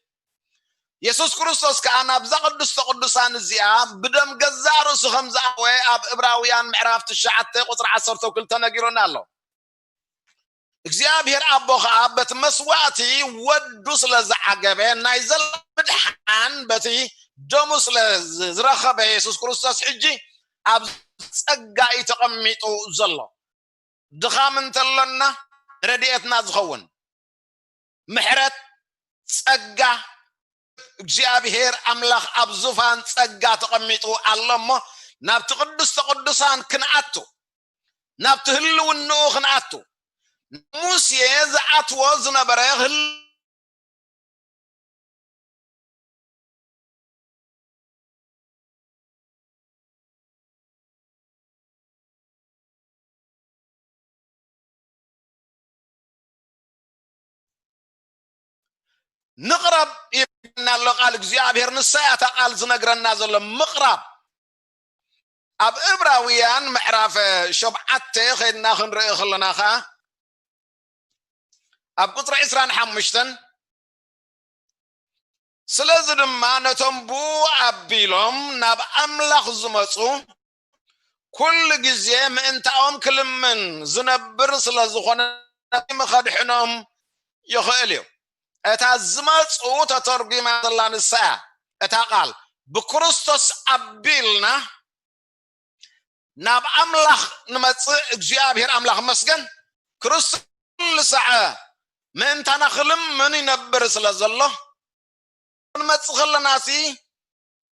የሱስ ክርስቶስ ከኣ ናብዛ ቅድስተ ቅዱሳን እዚኣ ብደም ገዛእ ርእሱ ከም ዝኣወ ኣብ ዕብራውያን ምዕራፍ ትሽዓተ ቁጽሪ ዓሰርተ ክልተ ነጊሩና ኣሎ። እግዚኣብሔር ኣቦ ከኣ በቲ መስዋእቲ ወዱ ስለ ዝዓገበ ናይ ዘላ ምድሓን በቲ ደሙ ስለ ዝረኸበ የሱስ ክርስቶስ ሕጂ ኣብ ጸጋ እዩ ተቐሚጡ ዘሎ። ድኻም እንተሎና ረድኤትና ዝኸውን ምሕረት ጸጋ እግዚኣብሔር ኣምላኽ ኣብ ዙፋን ጸጋ ተቐሚጡ ኣሎ እሞ ናብቲ ቅድስተ ቅዱሳን ክንኣቱ ናብቲ ህልውንኡ ክንኣቱ ሙሴ ዝኣትዎ ዝነበረ ህል ንቕረብ ይብለና ኣሎ ቃል እግዚኣብሔር። ንሳ እያ እታ ቃል ዝነግረና ዘሎ ምቕራብ። ኣብ እብራውያን ምዕራፍ ሸብዓተ ኸይድና ክንርኢ ከለና ኸዓ ኣብ ቁፅሪ ዕስራን ሓሙሽተን ስለዚ ድማ ነቶም ብኡ ኣቢሎም ናብ ኣምላኽ ዝመፁ ኩሉ ግዜ ምእንታኦም ክልምን ዝነብር ስለ ዝኾነ ከድሕኖም ይኽእል እዩ። እታ ዝመፁ ተተርጒማ ዘላ ንሳ እያ። እታ ቃል ብክርስቶስ ኣቢልና ናብ ኣምላኽ ንመፅእ እግዚኣብሔር ኣምላኽ መስገን ክርስቶስ ኩሉ ሰዐ ምእንታና ክልምን ይነብር ስለ ዘሎ ክንመፅእ ከለና ሲ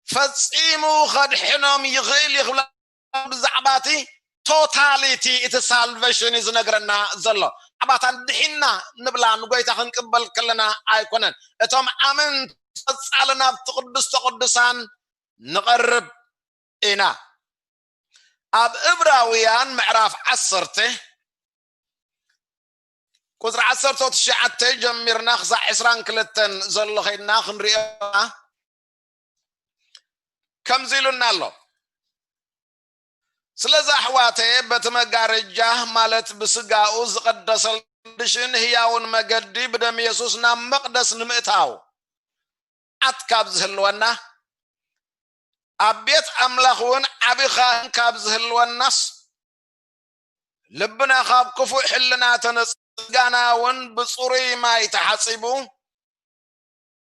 ፈፂሙ ከድሕኖም ይኽእል ይኽብላ ብዛዕባ እቲ ቶታሊቲ እቲ ሳልቬሽን እዩ ዝነግረና ዘሎ። ብዛዕባታ ድሒና ንብላ ንጎይታ ክንቅበል ከለና ኣይኮነን። እቶም ኣመንቲ ቀፃሊ ናብቲ ቅዱስተ ቅዱሳን ንቐርብ ኢና። ኣብ እብራውያን ምዕራፍ ዓሰርተ ቁፅሪ ዓሰርተ ትሽዓተ ጀሚርና ክሳዕ ዕስራን ክልተን ዘሎ ኸይድና ክንሪኦ ከምዚ ኢሉና ኣሎ። ስለዚ ኣሕዋተ በቲ መጋረጃ ማለት ብስጋኡ ዝቐደሰል ሽን ህያውን መገዲ ብደም የሱስ ናብ መቕደስ ንምእታው ኣት ካብ ዝህልወና ኣብ ቤት ኣምላኽ እውን ዓቢ ኻህን ካብ ዝህልወናስ ልብና ካብ ክፉእ ሕልና ተነጽጋና እውን ብጽሩይ ማይ ተሓጺቡ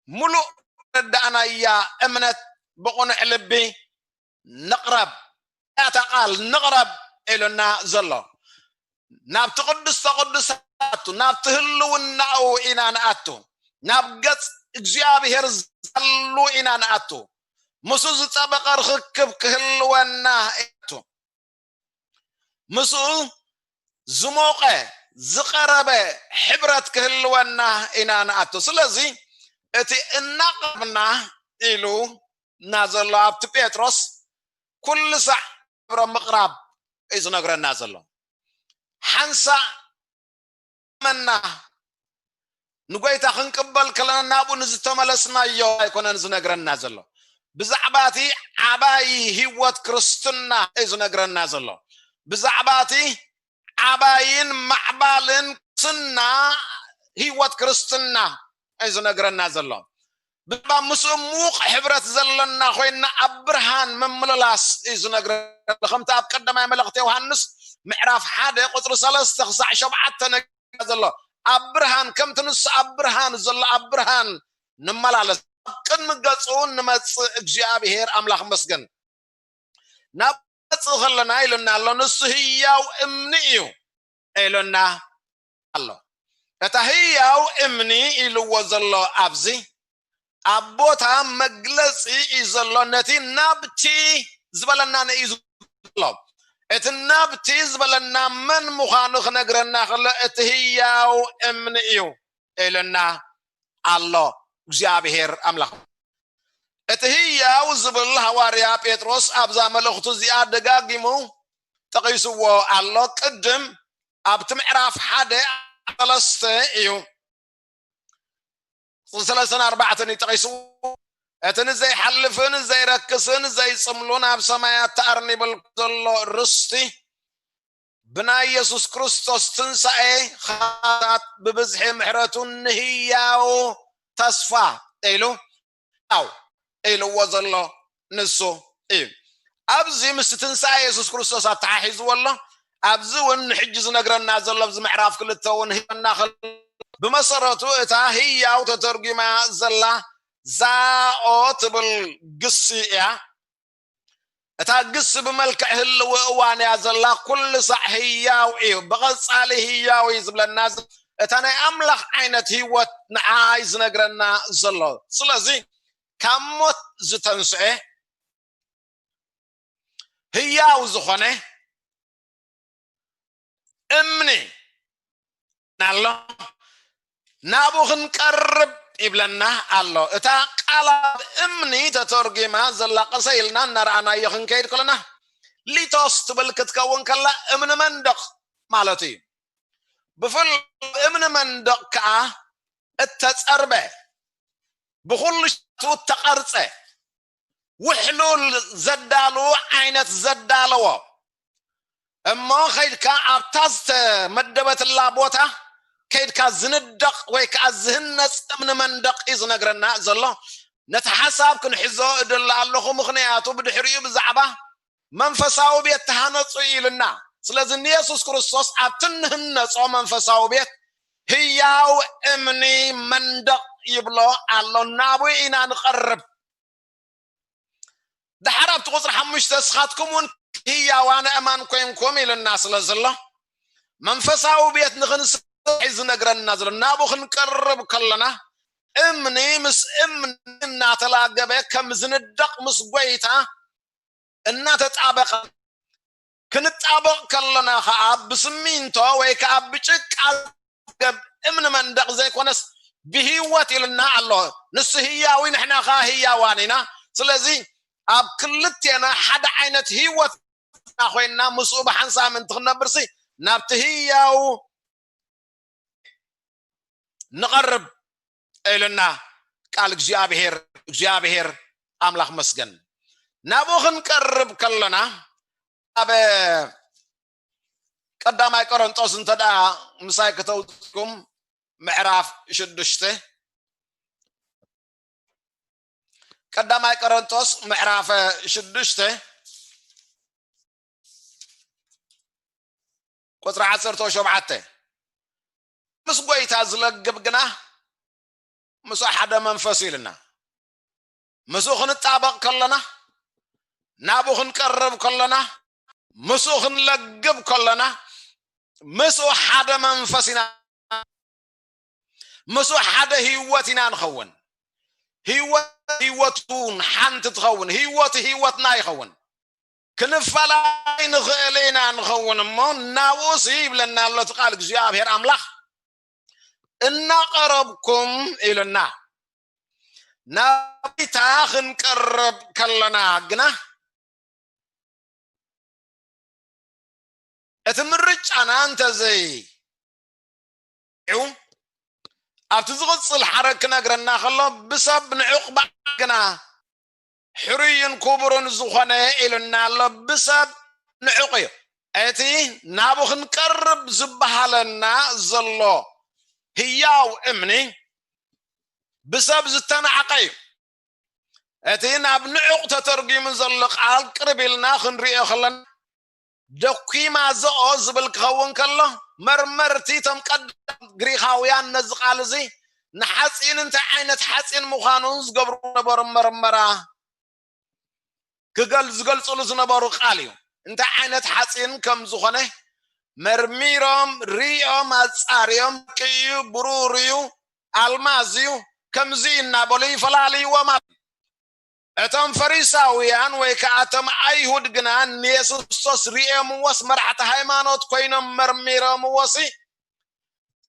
ሙሉእ ረዳእናያ እምነት ብቕኑዕ ልቢ ንቕረብ። እታ ቃል ንቕረብ ኢሉና ዘሎ ናብቲ ቅዱስተ ቅዱሳቱ ናብቲ ህልውናኡ ኢና ንኣቱ። ናብ ገጽ እግዚኣብሔር ዘሉ ኢና ንኣቱ። ምስኡ ዝጠበቐ ርኽክብ ክህልወና እያቱ። ምስኡ ዝሞቐ ዝቐረበ ሕብረት ክህልወና ኢና ንኣቱ። ስለዚ እቲ እናቐረብና ኢሉ እና ዘሎ ኣብቲ ጴጥሮስ ኩሉ ሳዕ ብሮ ምቕራብ እዩ ዝነግረና ዘሎ። ሓንሳእ መና ንጎይታ ክንቅበል ከለና ናብኡ ንዝተመለስናዮ ኣይኮነን ዝነግረና ዘሎ። ብዛዕባ እቲ ዓባይ ህይወት ክርስትና እዩ ዝነግረና ዘሎ። ብዛዕባ እቲ ዓባይን ማዕባልን ክርስትና፣ ህይወት ክርስትና እዩ ዝነግረና ዘሎ። ብዛዕባ ምስኡ ምዉቕ ሕብረት ዘለና ኮይንና ኣብ ብርሃን ምምልላስ እዩ ዝነግረና። ከምቲ ኣብ ቀዳማይ መልእኽቲ ዮሃንስ ምዕራፍ ሓደ ቁጽሪ ሰለስተ ክሳዕ ሸውዓተ ነግረና ዘሎ፣ ኣብ ብርሃን ከምቲ ንሱ ኣብ ብርሃን ዘሎ ኣብ ብርሃን ንመላለስ፣ ኣብ ቅድሚ ገጹ ንመጽእ እግዚኣብሔር ኣምላኽ መስገን። ናብ ገጽ ከለና ኢሉና ኣሎ፣ ንሱ ህያው እምኒ እዩ ኢሉና ኣሎ። እታ ህያው እምኒ ኢልዎ ዘሎ ኣብዚ ኣብ ቦታ መግለጺ እዩ ዘሎ። ነቲ ናብቲ ዝበለና እዩ ዘሎ። እቲ ናብቲ ዝበለና መን ምዃኑ ክነግረና ከሎ እቲ ህያው እምኒ እዩ ኢሉና ኣሎ እግዚኣብሔር ኣምላኽ። እቲ ህያው ዝብል ሃዋርያ ጴጥሮስ ኣብዛ መልእኽቱ እዚኣ ደጋጊሙ ጠቒስዎ ኣሎ። ቅድም ኣብቲ ምዕራፍ ሓደ ሰለስተ እዩ፣ ሰለስተን ኣርባዕተን እዩ ጠቒስዎ። እቲ ንዘይሓልፍን ዘይረክስን ዘይጽምሉን ኣብ ሰማያት ተኣርኒበልኩ ዘሎ ርስቲ ብናይ የሱስ ክርስቶስ ትንሳኤ ኻታት ብብዝሒ ምሕረቱ ንህያው ተስፋ ኢሉ፣ ያው ኢልዎ ዘሎ ንሱ እዩ። ኣብዚ ምስ ትንሳኤ የሱስ ክርስቶስ ኣተሓሒዝዎ ኣሎ። ኣብዚ እውን ንሕጂ ዝነግረና ዘሎ ኣብዚ ምዕራፍ ክልተ እውን ህይወትና ከሎ ብመሰረቱ እታ ህያው ተተርጒማ ዘላ ዛኦ ትብል ግሲ እያ። እታ ግስ ብመልክዕ ህልዊ እዋን እያ ዘላ፣ ኩሉ ሳዕ ህያው እዩ፣ ብቐጻሊ ህያው እዩ ዝብለና። እታ ናይ ኣምላኽ ዓይነት ህይወት ንዓ እዩ ዝነግረና ዘሎ። ስለዚ ካብ ሞት ዝተንስኤ ህያው ዝኾነ እምኒ ኣሎ፣ ናብኡ ክንቀርብ ይብለና ኣሎ። እታ ቃል ኣብ እምኒ ተተርጒማ ዘላ ቀሰ ኢልና እናረኣናዮ ክንከይድ ከለና ሊቶስ ትብል ክትከውን ከላ እምኒ መንደቕ ማለት እዩ። ብፍላይ እምኒ መንደቕ ከዓ እተጸርበ ብኹሉ ሸቱ እተቐርጸ ውሕሉል ዘዳሉ ዓይነት ዘዳለዎ እሞ ከይድካ ኣብታ ዝተመደበትላ ቦታ ከይድካ ዝንደቕ ወይ ከዓ ዝህነፅ እምኒ መንደቕ እዩ ዝነግረና ዘሎ። ነቲ ሓሳብ ክንሕዞ እደሊ ኣለኹ፣ ምኽንያቱ ብድሕሪኡ ብዛዕባ መንፈሳዊ ቤት ተሃነፁ ኢልና። ስለዚ ንየሱስ ክርስቶስ ኣብቲ እንህነፆ መንፈሳዊ ቤት ህያው እምኒ መንደቕ ይብሎ ኣሎ። ናብኡ ኢና ንቐርብ። ደሓር ኣብቲ ቁፅሪ ሓሙሽተ እስኻትኩም እውን ህያዋን ኣእማን ኮይንኩም ኢልና ስለ ዘሎ መንፈሳዊ ቤት ንኽንስራሕ እዩ ዝነግረና ዘሎ። ናብኡ ክንቀርብ ከለና እምኒ ምስ እምኒ እናተላገበ ከም ዝንደቕ ምስ ጎይታ እናተጣበቐ ክንጣበቕ ከለና ከዓ ብስሚንቶ ወይ ከዓ ብጭቃ ገብ እምኒ መንደቕ ዘይኮነስ ብህይወት ኢልና ኣሎ። ንሱ ህያዊ ንሕና ከዓ ህያዋን ኢና። ስለዚ ኣብ ክልቴና ሓደ ዓይነት ህይወት ኮይንና ምስኡ ብሓንሳብ ምእንቲ ክንነብርሲ ናብቲ ህያው ንቐርብ ኢሉና ቃል እግዚኣብሔር። እግዚኣብሔር ኣምላኽ መስገን። ናብኡ ክንቀርብ ከለና ኣብ ቀዳማይ ቆሮንጦስ እንተ ደኣ ምሳይ ከተውፅኩም ምዕራፍ ሽዱሽተ፣ ቀዳማይ ቆሮንጦስ ምዕራፍ ሽዱሽተ ቁፅሪ ዓሰርተ ሸውዓተ፣ ምስ ጎይታ ዝለግብ ግና ምስኡ ሓደ መንፈስ ኢልና ምስኡ ክንጣበቕ ከለና፣ ናብኡ ክንቀርብ ከለና፣ ምስኡ ክንለግብ ከለና ምስኡ ሓደ መንፈስ ኢና፣ ምስኡ ሓደ ህይወት ኢና ንኸውን። ህይወት ህይወቱን ሓንቲ ትኸውን፣ ህይወቱ ህይወትና ይኸውን። ክንፈላለይ ንኽእል ኢና ንኸውን እሞ፣ ናብኡሲ ይብለና ኣሎ እቲ ቃል እግዚኣብሔር ኣምላኽ፣ እናቐረብኩም ኢሉና። ናብ ጎይታ ክንቀርብ ከለና ግና እቲ ምርጫና እንተዘይ ኣብቲ ዝቕጽል ሓረግ ክነግረና ከሎ፣ ብሰብ ንዑቕ ብኣብ ግና ሕሩይን ክቡርን ዝኾነ ኢሉና ኣሎ። ብሰብ ንዑቕ እዩ። እቲ ናቡ ክንቀርብ ዝበሃለና ዘሎ ህያው እምኒ ብሰብ ዝተናዕቐ እዩ። እቲ ናብ ንዑቕ ተተርጒሙ ዘሎ ቃል ቅርብ ኢልና ክንሪኦ ከለና፣ ደኲማዞኦ ዝብል ክኸውን ከሎ፣ መርመርቲ እቶም ቀዳሞት ግሪኻውያን ነዚ ቃል እዚ ንሓጺን እንታይ ዓይነት ሓጺን ምዃኑ ዝገብሩ ነበሩ መርመራ ክገል-፣ ዝገልጽሉ ዝነበሩ ቃል እዩ። እንታይ ዓይነት ሓጺን ከም ዝኾነ መርሚሮም፣ ሪኦም፣ ኣጻርዮም፣ ቅዩ፣ ብሩር እዩ፣ ኣልማዝ እዩ፣ ከምዚ እናበሉ ይፈላልይዎም ኣለዉ። እቶም ፈሪሳውያን ወይ ከኣ እቶም ኣይሁድ ግና ንየሱስ ክርስቶስ ርእዮምዎስ፣ መራሕቲ ሃይማኖት ኮይኖም መርሚሮምዎሲ፣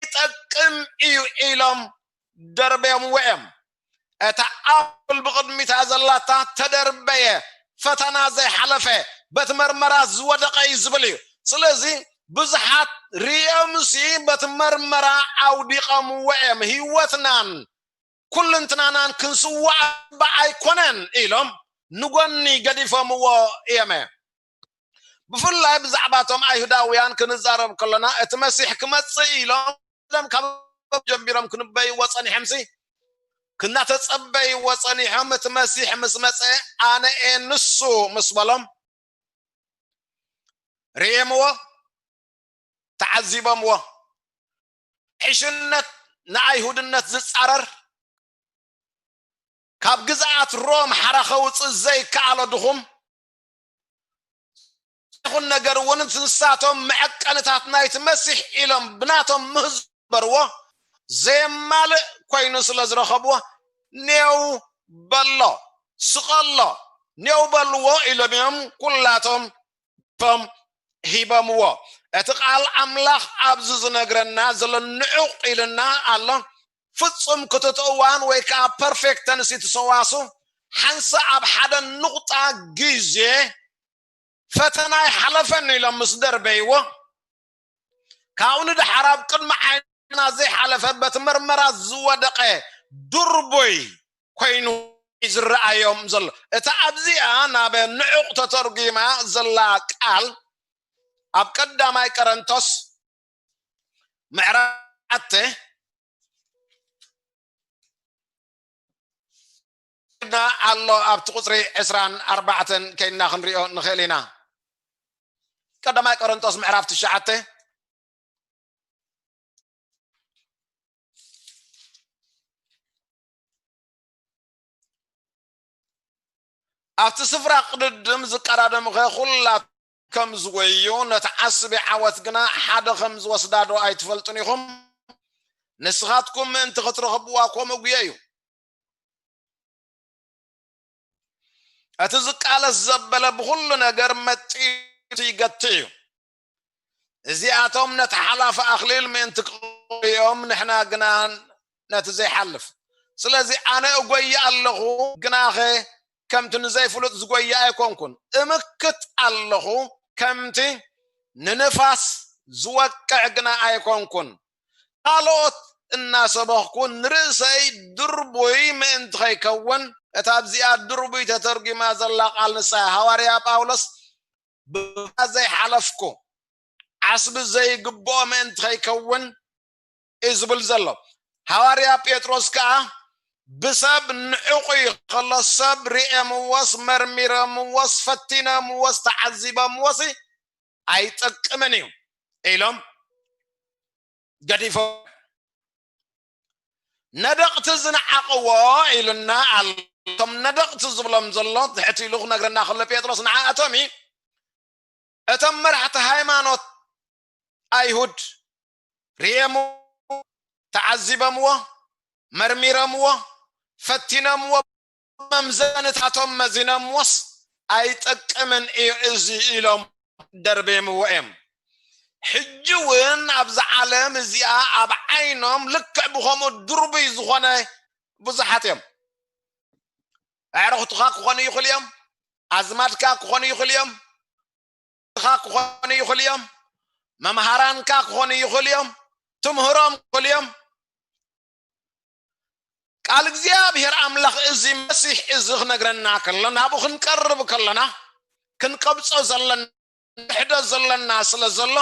ይጠቅም እዩ ኢሎም ደርበዮምዎ እዮም። እታ ኣፕል ብቕድሚታ ዘላታ ተደርበየ፣ ፈተና ዘይሓለፈ፣ በቲ መርመራ ዝወደቐ እዩ ዝብል እዩ። ስለዚ ብዙሓት ርእዮምሲ በቲ መርመራ ኣውዲቐምዎ እዮም። ህይወትናን ኩልንትናናን ክንስውኣ እባ ኣይኮነን ኢሎም ንጎኒ ገዲፎምዎ እዮም። ብፍላይ ብዛዕባ እቶም ኣይሁዳውያን ክንዛረብ ከለና፣ እቲ መሲሕ ክመጽእ ኢሎም ቀደም ካብ ጀሚሮም ክንበይዎ ጸኒሖምሲ፣ ክናተጸበይዎ ጸኒሖም፣ እቲ መሲሕ ምስ መጸ፣ ኣነ እየ ንሱ ምስ በሎም፣ ርእየምዎ፣ ተዓዚቦምዎ። ሕሽነት ንኣይሁድነት ዝጻረር፣ ካብ ግዝኣት ሮም ሓራ ከውጽእ ዘይከኣሎ ድኹም ይኹን ነገር እውን፣ ንሳቶም መዐቀንታት ናይቲ መሲሕ ኢሎም ብናቶም ምህዞ ዝገበርዎ ዘየማልእ ኮይኑ ስለ ዝረኸብዎ፣ ኔው በሎ፣ ስቐሎ፣ ኔው በልዎ ኢሎም እዮም ኩላቶም ቶም ሂቦምዎ። እቲ ቃል ኣምላኽ ኣብዚ ዝነግረና ዘሎ ንዑቕ ኢልና ኣሎ። ፍጹም ክትትእዋን ወይ ከኣ ፐርፌክተንሲ ትሰዋሱ ሓንሳእ ኣብ ሓደ ንቑጣ ግዜ ፈተና ይሓለፈኒ ኢሎም ምስ ደርበይዎ፣ ካብኡ ንደሓር ኣብ ቅድሚ ዓይንና ዘይሓለፈ በቲ መርመራ ዝወደቐ ድርቡይ ኮይኑ እዩ ዝረኣዮም ዘሎ። እታ ኣብዚኣ ናብ ንዑቕ ተተርጒማ ዘላ ቃል ኣብ ቀዳማይ ቆሮንቶስ ምዕራፍ ትሽዓተ ኣሎ፣ ኣብቲ ቁጽሪ ዕስራን ኣርባዕተን ከይድና ክንሪኦ ንኽእል ኢና። ቀዳማይ ቆሮንቶስ ምዕራፍ ትሽዓተ። ኣብቲ ስፍራ ቅድድም ዝቀዳደሙኸ ኩላ ከም ዝጎዩ፣ ነቲ ዓስቢ ዓወት ግና ሓደ ከም ዝወስዳዶ ኣይትፈልጡን ኢኹም? ንስኻትኩም ምእንቲ ክትረኽብዋ ከምኡ ጉየዩ። እቲ ዝቃለስ ዘበለ ብኹሉ ነገር መጢቱ ይገቲ እዩ። እዚኣቶም ነቲ ሓላፊ ኣኽሊል ምእንቲ ክቕበሉ እዮም፣ ንሕና ግና ነቲ ዘይሓልፍ። ስለዚ ኣነ እጎይ ኣለኹ፣ ግናኸ ከምቲ ንዘይፍሉጥ ዝጎይ ኣይኮንኩን። እምክት ኣለኹ፣ ከምቲ ንንፋስ ዝወቅዕ ግና ኣይኮንኩን። ካልኦት እናሰበኽኩ ንርእሰይ ድርቡይ ምእንቲ ኸይከውን፣ እታ ኣብዚኣ ድርቡይ ተተርጒማ ዘላ ቃል ንሳ እያ። ሃዋርያ ጳውሎስ ብባ ዘይሓለፍኩ፣ ዓስቢ ዘይግብኦ ምእንቲ ኸይከውን እዩ ዝብል ዘሎ። ሃዋርያ ጴጥሮስ ከኣ ብሰብ ንዕቑ እዩ ከሎ፣ ሰብ ርእየምዎስ፣ መርሚረምዎስ፣ ፈቲነምዎስ፣ ተዓዚበምዎስ ኣይጠቅምን እዩ ኢሎም ገዲፎም። ነደቕቲ ዝነዓቕዎ ኢሉና ኣሎ። እቶም ነደቕቲ ዝብሎም ዘሎ ትሕት ኢሉ ክነግረና ከሎ ጴጥሮስ ንዓኣቶም እዩ። እቶም መራሕቲ ሃይማኖት ኣይሁድ ርእየምዎ፣ ተዓዚበምዎ፣ መርሚረምዎ፣ ፈቲኖምዎ፣ መምዘንታቶም መዚኖምዎስ ኣይጠቅምን እዩ እዚ ኢሎም ደርቤምዎ እዮም። ሕጂ እውን ኣብዛ ዓለም እዚኣ ኣብ ዓይኖም ልክዕ ብኸምኡ ድርቡይ ዝኾነ ብዙሓት እዮም። ኣዕሩኽትኻ ክኾኑ ይኽእሉ እዮም፣ ኣዝማድካ ክኾኑ ይኽእሉ እዮም፣ ክኾኑ ይኽእሉ እዮም፣ መምሃራንካ ክኾኑ ይኽእሉ እዮም፣ ትምህሮም ይኽእሉ እዮም። ቃል እግዚኣብሔር ኣምላኽ እዚ መሲሕ እዚ ክነግረና ከሎ፣ ናብኡ ክንቀርብ ከለና ክንቀብጾ ዘለና፣ ንሕዶ ዘለና ስለ ዘሎ፣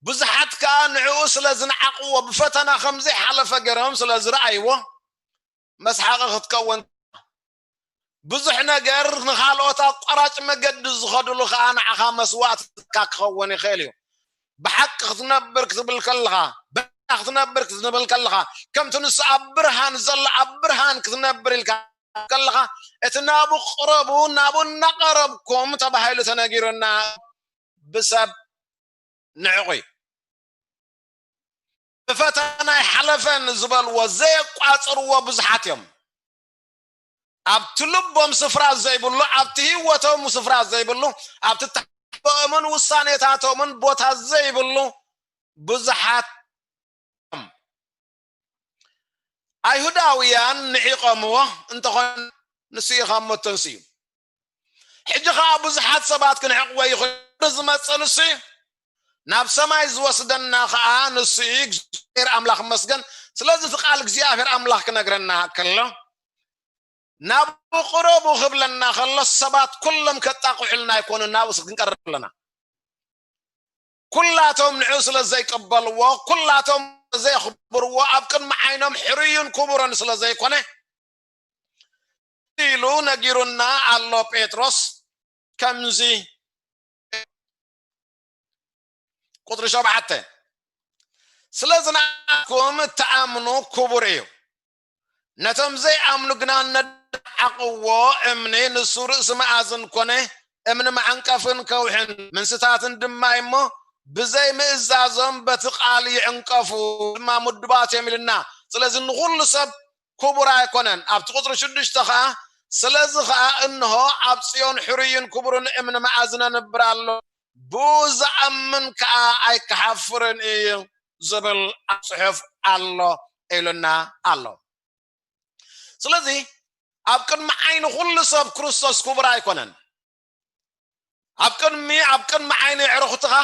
ብዙሓት ከኣ ንዕኡ ስለ ዝነዓቕዎ፣ ብፈተና ከም ዘይሓለፈ ገይሮም ስለ ዝረኣይዎ፣ መስሓቂ ክትከውን፣ ብዙሕ ነገር ንኻልኦት ኣቋራጭ መገዲ ዝኸድሉ ከኣ ንዓኻ መስዋእትካ ክኸውን ይኽእል እዩ። ብሓቂ ክትነብር ክትብል ከለኻ፣ ብሓቂ ክትነብር ክትብል ከለኻ፣ ከምቲ ንሱ ኣብ ብርሃን ዘሎ ኣብ ብርሃን ክትነብር ኢልካ ከለኻ፣ እቲ ናብኡ ቅረቡ፣ ናብኡ እናቐረብኩም ተባሂሉ ተነጊሩና ብሰብ ንዕቑ እዩ። ብፈተና ኣይሓለፈን ዝበልዎ ዘየቋጽርዎ ብዙሓት እዮም። ኣብቲ ልቦም ስፍራ ዘይብሉ፣ ኣብቲ ህይወቶም ስፍራ ዘይብሉ፣ ኣብቲ ተሓቦኦምን ውሳኔታቶምን ቦታ ዘይብሉ ብዙሓት እዮም። ኣይሁዳውያን ንዒቖምዎ እንተኾነ ንሱ እዩ ካብ ሞት ተንስኡ። ሕጂ ኸዓ ብዙሓት ሰባት ክንዕቕዎ ይኽእሉ። ዝመጽእ ንሱ እዩ። ናብ ሰማይ ዝወስደና ኸዓ ንሱ እዩ። እግዚኣብሔር ኣምላኽ ይመስገን። ስለዚ እቲ ቃል እግዚኣብሔር ኣምላኽ ክነግረና ከሎ፣ ናብኡ ቅረቡ ክብለና ከሎ፣ ሰባት ኩሎም ከጣቕዑልና ኣይኮኑን ናብኡ ክንቀርብ ከለና። ኩላቶም ንዑ ስለ ዘይቅበልዎ፣ ኩላቶም ዘየኽብርዎ፣ ኣብ ቅድሚ ዓይኖም ሕሩይን ክቡርን ስለ ዘይኮነ ኢሉ ነጊሩና ኣሎ ጴጥሮስ። ከምዚ ቁጽሪ ሸውዓተ፣ ስለዚ ንኣኩም እትኣምኑ ክቡር እዩ፣ ነቶም ዘይኣምኑ ግና ነደዓቕዎ እምኒ፣ ንሱ ርእሲ መኣዝን ኮነ፣ እምኒ መዐንቀፍን ከውሕን ምንስታትን ድማ እሞ፣ ብዘይ ምእዛዞም በቲ ቃል ይዕንቀፉ ድማ ምዱባት እዮም ኢልና። ስለዚ ንኹሉ ሰብ ክቡር ኣይኮነን። ኣብቲ ቁጽሪ ሽዱሽተ ኸዓ፣ ስለዚ ኸዓ እንሆ ኣብ ጽዮን ሕሩይን ክቡርን እምኒ መኣዝን ነንብር ኣሎ፣ ብኡ ዝኣምን ከኣ ኣይከሓፍርን እዩ ዝብል ኣብ ጽሑፍ ኣሎ ኢሉና ኣሎ። ስለዚ ኣብ ቅድሚ ዓይኒ ኩሉ ሰብ ክርስቶስ ክቡር ኣይኮነን። ኣብ ቅድሚ ኣብ ቅድሚ ዓይኒ ኣዕሩኽትኻ፣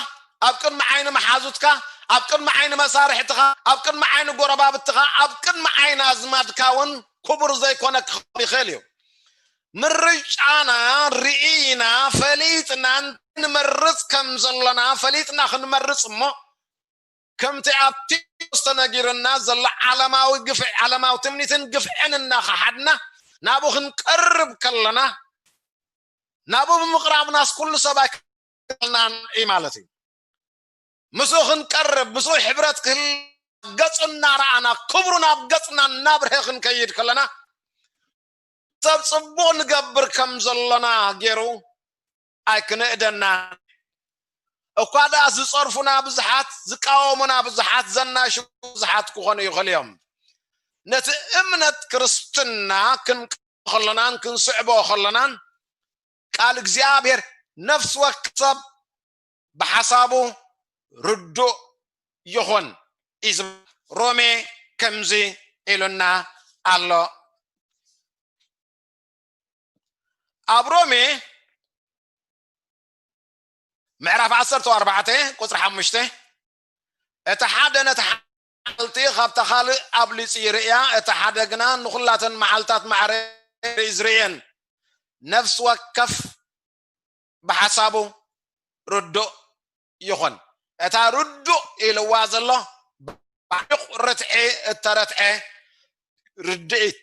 ኣብ ቅድሚ ዓይኒ መሓዙትካ፣ ኣብ ቅድሚ ዓይኒ መሳርሕትኻ፣ ኣብ ቅድሚ ዓይኒ ጎረባብትኻ፣ ኣብ ቅድሚ ዓይኒ ኣዝማድካ እውን ክቡር ዘይኮነ ክኸውን ይኽእል እዩ። ምርጫና ርኢና ፈሊጥና ንመርጽ ከም ዘሎና ፈሊጥና ክንመርጽ እሞ፣ ከምቲ ኣብቲ ዝተነጊርና ዘሎ ዓለማዊ ግፍዒ፣ ዓለማዊ ትምኒትን ግፍዕን እናኸሓድና ናብኡ ክንቀርብ ከለና፣ ናብኡ ብምቕራብናስ ኩሉ ሰብ ኣይክልናን እዩ ማለት እዩ። ምስኡ ክንቀርብ፣ ምስኡ ሕብረት ክህል፣ ገጹ እናረኣና፣ ክብሩ ናብ ገጽና እናብርሀ ክንከይድ ከለና፣ ሰብ ጽቡቕ ንገብር ከም ዘሎና ገይሩ ኣይክንእደናን። እኳ ደኣ ዝጸርፉና ብዙሓት፣ ዝቃወሙና ብዙሓት፣ ዘናሽሙ ብዙሓት ክኾኑ ይኽእሉ እዮም። ነቲ እምነት ክርስትና ክንቀ ከለናን ክንስዕቦ ከለናን፣ ቃል እግዚኣብሔር ነፍሲ ወከፍ ሰብ ብሓሳቡ ርዱእ ይኹን እዩ ዝብል። ሮሜ ከምዚ ኢሉና ኣሎ። ኣብ ሮሜ ምዕራፍ ዓሰርተ ኣርባዕተ ቁጽሪ ሓሙሽተ፣ እቲ ሓደ ነቲ ሓንቲ ካብታ ካልእ ኣብሊጹ ይርእያ፣ እቲ ሓደ ግና ንኹላተን መዓልታት ማዕረ እዩ ዝርእየን። ነፍሲ ወከፍ ብሓሳቡ ርዱእ ይኹን። እታ ርዱእ ኢልዋ ዘሎ ብዓሚቕ ርትዒ እተረትዐ ርድኢት።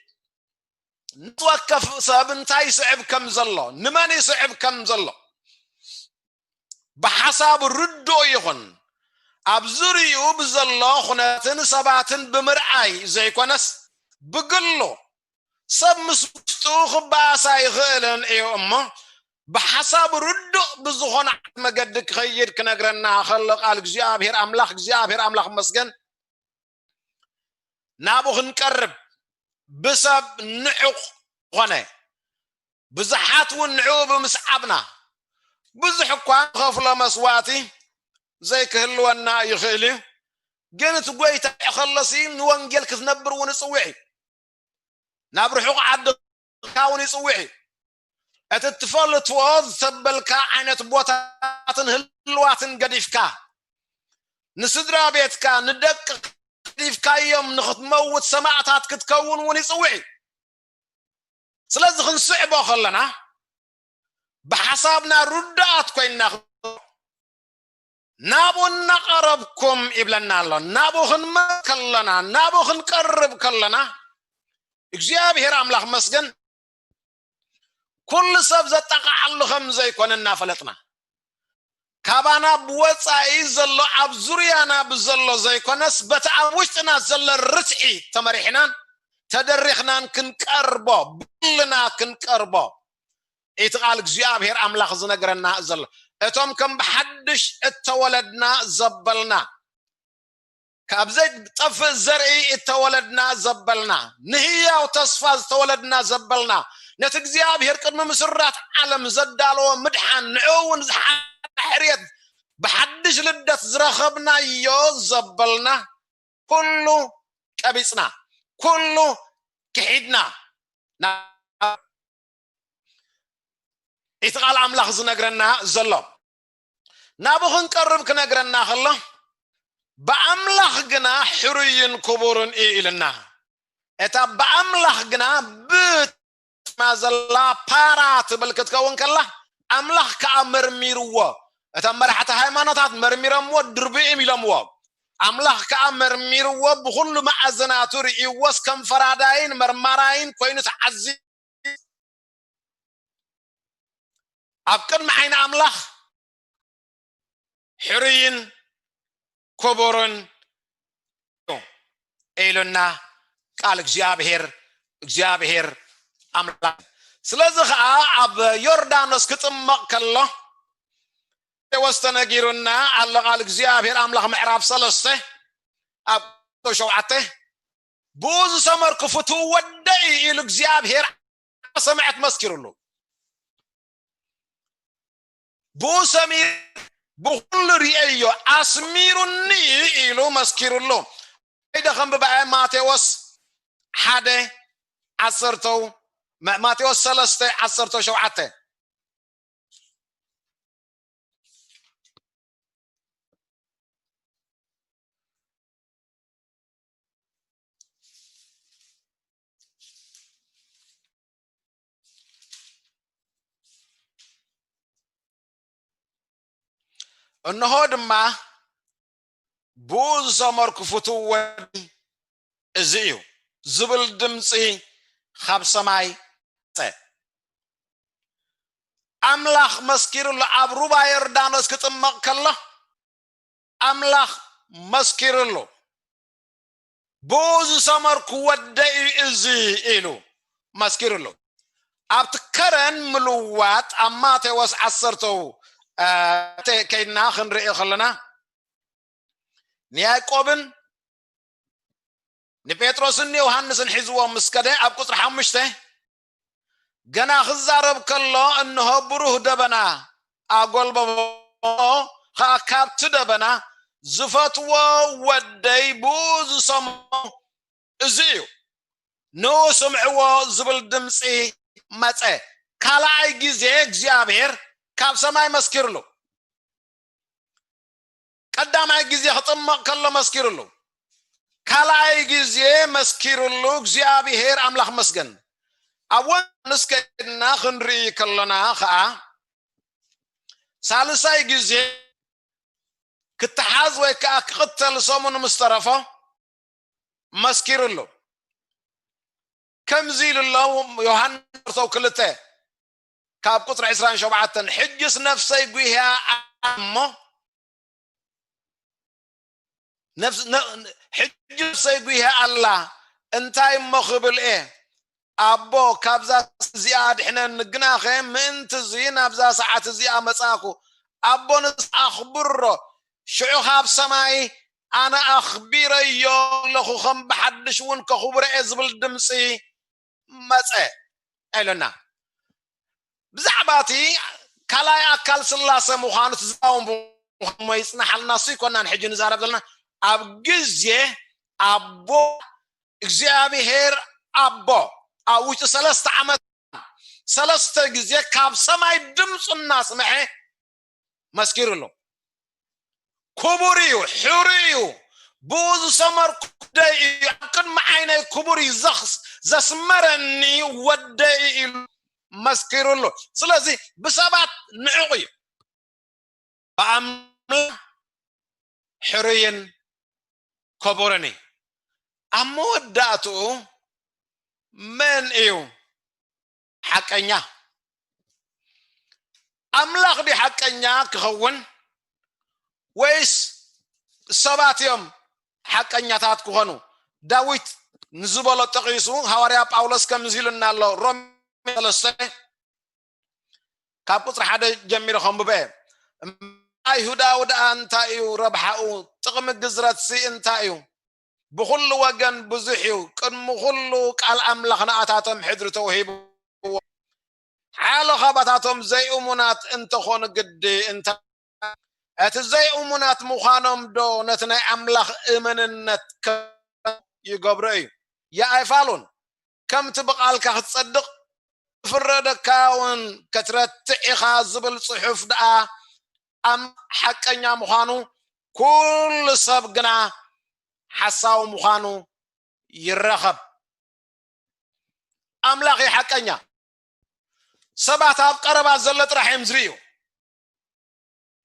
ነፍሲ ወከፍ ሰብ እንታይ ይስዕብ ከም ዘሎ፣ ንመን ይስዕብ ከም ዘሎ ብሓሳቡ ርዱእ ይኹን። ኣብ ዙርይኡ ብዘሎ ኩነትን ሰባትን ብምርኣይ ዘይኮነስ፣ ብግሉ ሰብ ምስ ውሽጡ ክበኣስ ኣይኽእልን እዩ እሞ፣ ብሓሳቡ ርዱእ ብዝኾነ ዓይነት መገዲ ክኸይድ ክነግረና ከሎ ቃል እግዚኣብሔር ኣምላኽ፣ እግዚኣብሔር ኣምላኽ ይመስገን፣ ናብኡ ክንቀርብ፣ ብሰብ ንዑቕ ኾነ። ብዙሓት እውን ንዕኡ ብምስዓብና ብዙሕ እኳ ንኸፍሎ መስዋእቲ ዘይክህልወና ይኽእል እዩ። ግን እቲ ጎይታ ከሎሲ ንወንጌል ክትነብር እውን ይጽውዕ እዩ። ናብ ርሑቕ ዓዲ ክትካ እውን ይጽውዕ እዩ። እቲ እትፈልጥዎ ዝተበልካ ዓይነት ቦታትን ህልዋትን ገዲፍካ ንስድራ ቤትካ ንደቂ ገዲፍካዮም ንኽትመውት ሰማዕታት ክትከውን እውን ይጽውዕ እዩ። ስለዚ ክንስዕቦ ከለና ብሓሳብና ርዱኣት ኮይንና ናብኡ እናቐረብኩም ይብለና ኣሎ። ናብኡ ክንመ ከለና ናብኡ ክንቀርብ ከለና እግዚኣብሔር ኣምላኽ መስገን ኩሉ ሰብ ዘጠቓዓሉ ከም ዘይኮነ እናፈለጥና ካባና ብወፃኢ ዘሎ ኣብ ዙርያና ብዘሎ ዘይኮነስ በቲ ኣብ ውሽጥና ዘሎ ርትዒ ተመሪሕናን ተደሪኽናን ክንቀርቦ ብልና ክንቀርቦ እቲ ቃል እግዚኣብሔር ኣምላኽ ዝነግረና ዘሎ እቶም ከም ብሓድሽ እተወለድና ዘበልና ካብ ዘይጠፍእ ዘርኢ እተወለድና ዘበልና ንህያው ተስፋ ዝተወለድና ዘበልና ነቲ እግዚኣብሔር ቅድሚ ምስራት ዓለም ዘዳለዎ ምድሓን ንዕኡ እውን ዝሓርየት ብሓድሽ ልደት ዝረኸብናዮ ዘበልና ኩሉ ቀቢፅና ኩሉ ክሒድና እቲ ቃል ኣምላኽ ዝነግረና ዘሎ ናብኡ ክንቀርብ ክነግረና ከሎ ብኣምላኽ ግና ሕሩይን ክቡርን እዩ ኢልና እታ ብኣምላኽ ግና ብማ ዘላ ፓራ ትብል ክትከውን ከላ ኣምላኽ ከዓ መርሚርዎ እቶም መራሕቲ ሃይማኖታት መርሚሮምዎ ድርብእም ኢሎምዎ ኣምላኽ ከዓ መርሚርዎ ብኩሉ መኣዘናቱ ርእይዎስ ከም ፈራዳይን መርማራይን ኮይኑ ተዓዚ ኣብ ቅድሚ ዓይኒ ኣምላኽ ሕሩይን ክቡርን ኢሉና ቃል እግዚኣብሔር እግዚኣብሔር ኣምላኽ ስለዚ ከዓ ኣብ ዮርዳኖስ ክጥመቕ ከሎ ወስ ተነጊሩና ኣሎ ቃል እግዚኣብሔር ኣምላኽ ምዕራፍ ሰለስተ ኣብ ሸውዓተ ብኡ ዝሰመርኩ ፍትው ወደይ ኢሉ እግዚኣብሔር ሰማዕት መስኪሩሉ ብኡ ሰሚር ብኩሉ ርእዮ ኣስሚሩኒ ኢሉ መስኪሩሉ ይደ ከም ብባኤ ማቴዎስ ሓደ ዓሰርተው ማቴዎስ ሰለስተ ዓሰርተ ሸውዓተ እንሆ ድማ ብኡ ዝሰመርኩ ፍትው ወዲ እዚ እዩ ዝብል ድምፂ ካብ ሰማይ መፀ። ኣምላኽ መስኪሩሉ ኣብ ሩባ ዮርዳኖስ ክጥመቕ ከሎ ኣምላኽ መስኪሩሉ ብኡ ዝሰመርኩ ወደይ እዚ ኢሉ መስኪሩሉ ኣብቲ ከረን ምልዋጥ ኣብ ማቴዎስ ዓሰርተው ከይድና ክንርኢ ከለና ንያዕቆብን ንጴጥሮስን ንዮሃንስን ሒዝዎም ምስ ከደ ኣብ ቁፅሪ ሓሙሽተ ገና ክዛረብ ከሎ እንሆ ብሩህ ደበና ኣጎልበቦ ከዓ ካብቲ ደበና ዝፈትዎ ወደይ ብኡ ዝሰሞ እዚ እዩ ንኡ ስምዕዎ ዝብል ድምፂ መፀ ካልኣይ ግዜ እግዚኣብሔር ካብ ሰማይ መስኪርሉ ቀዳማይ ግዜ ክጥመቕ ከሎ መስኪርሉ ካልኣይ ግዜ መስኪርሉ እግዚኣብሔር ኣምላኽ መስገን ኣብ ወንስ ከድና ክንርኢ ከሎና ከዓ ሳልሳይ ግዜ ክተሓዝ ወይ ከዓ ክቕተል ሰሙን ምስ ተረፎ መስኪርሉ ከምዚ ኢሉ ኣሎ ዮሃንስ ተው ክልተ ካብ ቁፅሪ ዕስራን ሸውዓተን ሕጅስ ነፍሰይ ጉህያ እሞ ሕጂ ነፍሰይ ጉህያ ኣላ እንታይ እሞ ክብል እየ ኣቦ ካብዛ እዚኣ ኣድሕነኒ ግናኸ ምእንቲ እዚ ናብዛ ሰዓት እዚኣ መጻእኩ ኣቦ ንስ ኣኽብሮ ሽዑ ካብ ሰማይ ኣነ ኣኽቢረዮ ኣለኹ፣ ከም ብሓድሽ እውን ከኽብሮ እየ ዝብል ድምፂ መፀ ኢሉና። ብዛዕባ እቲ ካልኣይ ኣካል ስላሴ ምዃኑ ትዛረቡ ምዃኑ ይፅናሓልና፣ እሱ ይኮናን ሕጂ ንዛረብ ዘለና። ኣብ ግዜ ኣቦ እግዚኣብሔር ኣቦ ኣብ ውሽጢ ሰለስተ ዓመት ሰለስተ ግዜ ካብ ሰማይ ድምፁ እናስምዐ መስኪሩ ኣሎ። ክቡር እዩ፣ ሕሩይ እዩ፣ ብኡ ዝሰመርኩ ወደይ እዩ፣ ኣብ ቅድሚ ዓይነይ ክቡር እዩ፣ ዘኽስ-፣ ዘስመረኒ ወደይ እዩ ኢሉ መስኪሩ ኣሎ። ስለዚ ብሰባት ንዑቕ እዩ፣ ብኣምላኽ ሕሩይን ክቡርን እዩ። ኣብ መወዳእትኡ መን እዩ ሓቀኛ? ኣምላኽ ድዩ ሓቀኛ ክኸውን ወይስ ሰባት እዮም ሓቀኛታት ክኾኑ? ዳዊት ንዝበሎ ጠቒሱ ሃዋርያ ጳውሎስ ከምዚ ኢሉና ኣሎ። ሮሜ ሰለስተ ካብ ቁፅሪ ሓደ ጀሚረ ከንብበ። ኣይሁዳዊ ደኣ እንታይ እዩ ረብሓኡ? ጥቕሚ ግዝረትሲ እንታይ እዩ? ብኹሉ ወገን ብዙሕ እዩ። ቅድሚ ኩሉ ቃል ኣምላኽ ንኣታቶም ሕድሪ ተውሂብዎ። ሓያሎ ካባታቶም ዘይእሙናት እንተኾኑ ግዲ እንታይ? እቲ ዘይእሙናት ምዃኖም ዶ ነቲ ናይ ኣምላኽ እምንነት ከ ይገብሮ እዩ? ይኣይፋሉን ከምቲ ብቓልካ ክትጸድቕ ክፍረደካ እውን ክትረትዕ ኢኻ ዝብል ጽሑፍ ደኣ ኣም-፣ ሓቀኛ ምዃኑ፣ ኩሉ ሰብ ግና ሓሳዊ ምዃኑ ይረኸብ። ኣምላኽ እዩ ሓቀኛ። ሰባት ኣብ ቀረባ ዘሎ ጥራሕ እዮም ዝርእዩ።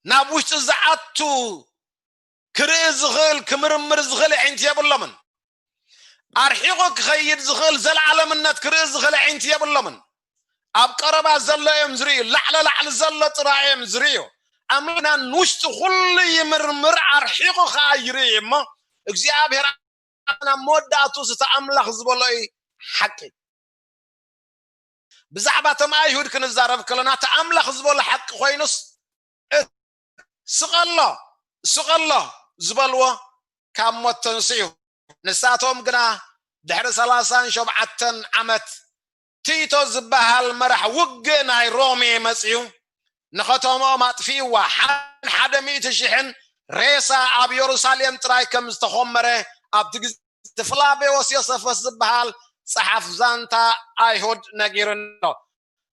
ናብ ውሽጢ ዝኣቱ ክርኢ ዝኽእል፣ ክምርምር ዝኽእል ኣዒንቲ የብሎምን። ኣርሒቑ ክኸይድ ዝኽእል ዘለዓለምነት ክርኢ ዝኽእል ኣዒንቲ የብሎምን። ኣብ ቀረባ ዘሎ እዮም ዝርእዩ፣ ላዕለ ላዕሊ ዘሎ ጥራይ እዮም ዝርእዩ። ኣምላኽና ንውሽጢ ኩሉ ይምርምር፣ ኣርሒቑ ኸዓ ይርኢ እሞ፣ እግዚኣብሔር ኣብ መወዳእቱ እቲ ኣምላኽ ዝበሎ እዩ ሓቂ። ብዛዕባ እቶም ኣይሁድ ክንዛረብ ከለና፣ እቲ ኣምላኽ ዝበሎ ሓቂ ኮይኑስ፣ እ-፣ ስቐሎ፣ ስቐሎ ዝበልዎ ካብ ሞት ተንስኡ። ንሳቶም ግና ድሕሪ ሰላሳን ሸውዓተን ዓመት ቲቶ ዝበሃል መራሕ ውግእ ናይ ሮሜ መጺኡ፣ ንኸተምኦም ኣጥፊእዋ። ሓ-፣ ሓደ ሚእቲ ሽሕን ሬሳ ኣብ የሩሳሌም ጥራይ ከም ዝተኾመረ ኣብቲ ግዜ እቲ ፍላቬዎስ ዮሰፈስ ዝበሃል ጸሓፍ ዛንታ ኣይሁድ ነጊሩኒ ኣሎ።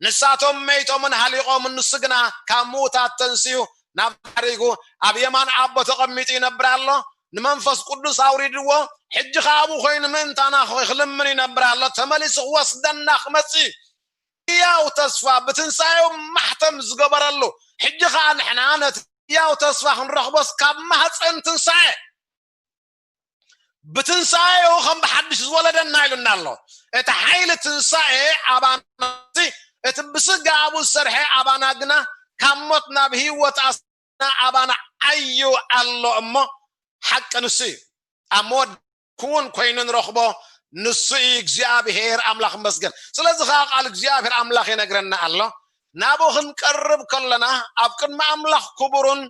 ንሳቶም መይቶምን ሃሊቖምን፣ ንሱ ግና ካብ ምዉታት ተንስዩ ናብ ዳሪጉ ኣብ የማን ኣቦ ተቐሚጡ ይነብር ኣሎ። ንመንፈስ ቅዱስ ኣውሪድዎ፣ ሕጂ ኸኣ ኣብኡ ኮይኑ ምእንታና ክልምን ይነብር ኣሎ። ተመሊሱ ክወስደና ክመጽእ እዩ። ህያው ተስፋ ብትንሳኤኡ ማሕተም ዝገበረሉ፣ ሕጂ ኸኣ ንሕና ነቲ ህያው ተስፋ ክንረኽቦስ ካብ ማህፀን ትንሳኤ ብትንሳኤኡ ከም ብሓድሽ ዝወለደና ኢሉና ኣሎ። እቲ ሓይሊ ትንሳኤ ኣባና፣ እቲ ብስጋ ኣብኡ ዝሰርሐ ኣባና ግና ካብ ሞት ናብ ህይወት ኣስና ኣባና ዓዩ ኣሎ እሞ ሓቂ ንሱ እዩ። ኣብ መወድ ክውን ኮይኑ ንረኽቦ ንሱ እዩ እግዚኣብሔር ኣምላኽ መስገን። ስለዚ ኸዓ ቃል እግዚኣብሔር ኣምላኽ ይነግረና ኣሎ። ናብኡ ክንቀርብ ከለና ኣብ ቅድሚ ኣምላኽ ክቡርን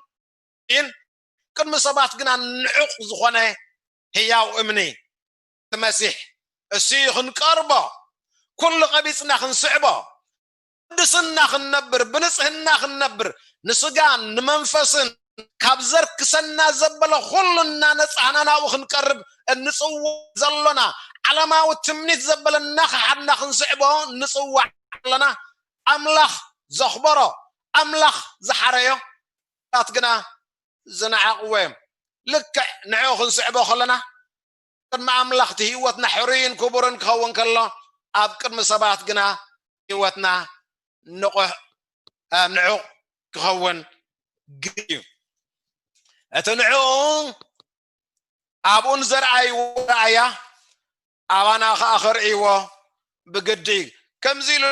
ኢን ቅድሚ ሰባት ግና ንዑቕ ዝኾነ ህያው እምኒ እቲ መሲሕ እሱ እዩ ክንቀርቦ፣ ኩሉ ቀቢጽና ክንስዕቦ፣ ቅድስና ክንነብር፣ ብንጽህና ክንነብር፣ ንስጋን ንመንፈስን ካብ ዘርክሰና ዘበለ ኩሉ እናነጻህና ናብኡ ክንቀርብ እንጽውዕ ዘሎና፣ ዓለማዊ ትምኒት ዘበለ እናኸሓድና ክንስዕቦ ንጽዋዕ ኣለና። ኣምላኽ ዘኽበሮ፣ ኣምላኽ ዝሓረዮ ታት ግና ዝነዓቕዎ እዮም። ልክዕ ንዕኡ ክንስዕቦ ከለና ቅድሚ ኣምላኽ እቲ ህይወትና ሕሩይን ክቡርን ክኸውን ከሎ፣ ኣብ ቅድሚ ሰባት ግና ህይወትና ንቑሕ፣ እ፣ ንዑቕ ክኸውን ግድ እዩ። እቲ ንዕኡ ኣብኡን ዘርኣይዎ ረኣያ ኣባና ኸዓ ኸርእይዎ ብግዲ እዩ። ከምዚ ኢሉ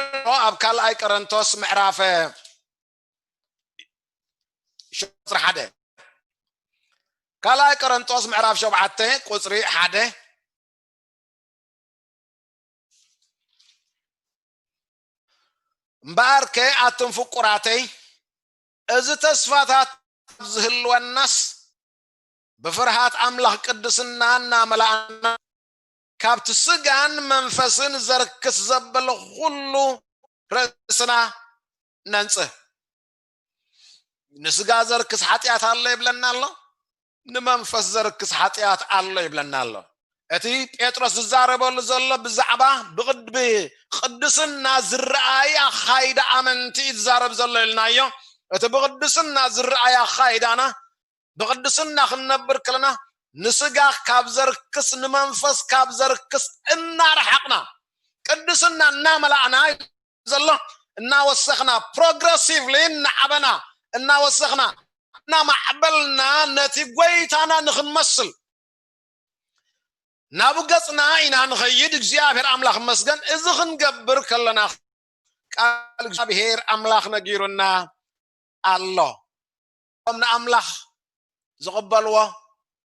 ኣብ ካልኣይ ቆረንቶስ ምዕራፍ ቁፅሪ ሓደ፣ ካልኣይ ቆረንቶስ ምዕራፍ ሸውዓተ ቁፅሪ ሓደ፣ እምበኣርከ ኣቱም ፍቁራተይ፣ እዚ ተስፋታት ዝህልወናስ ብፍርሃት ኣምላኽ ቅድስና እናመላእና ካብቲ ስጋን መንፈስን ዘርክስ ዘበለ ኩሉ ርእስና ነንጽህ። ንስጋ ዘርክስ ሓጢኣት ኣሎ ይብለና ኣሎ፣ ንመንፈስ ዘርክስ ሓጢኣት ኣሎ ይብለና ኣሎ። እቲ ጴጥሮስ ዝዛረበሉ ዘሎ ብዛዕባ ብቕድ-፣ ብቕድስና ዝረኣይ ኣኻይዳ ኣመንቲ እዩ ዝዛረብ ዘሎ ኢልናዮ። እቲ ብቕድስና ዝረኣይ ኣኻይዳና ብቕድስና ክንነብር ከለና ንስጋ ካብ ዘርክስ ንመንፈስ ካብ ዘርክስ እናረሓቕና ቅድስና እናመላእና ዘሎ እናወሰኽና ፕሮግረሲቭሊ እናዓበና እናወሰኽና እናማዕበልና ነቲ ጎይታና ንኽንመስል ናብ ገጽና ኢና ንኸይድ። እግዚኣብሔር ኣምላኽ መስገን። እዚ ክንገብር ከለና ቃል እግዚኣብሔር ኣምላኽ ነጊሩና ኣሎ። እቶም ንኣምላኽ ዝቕበልዎ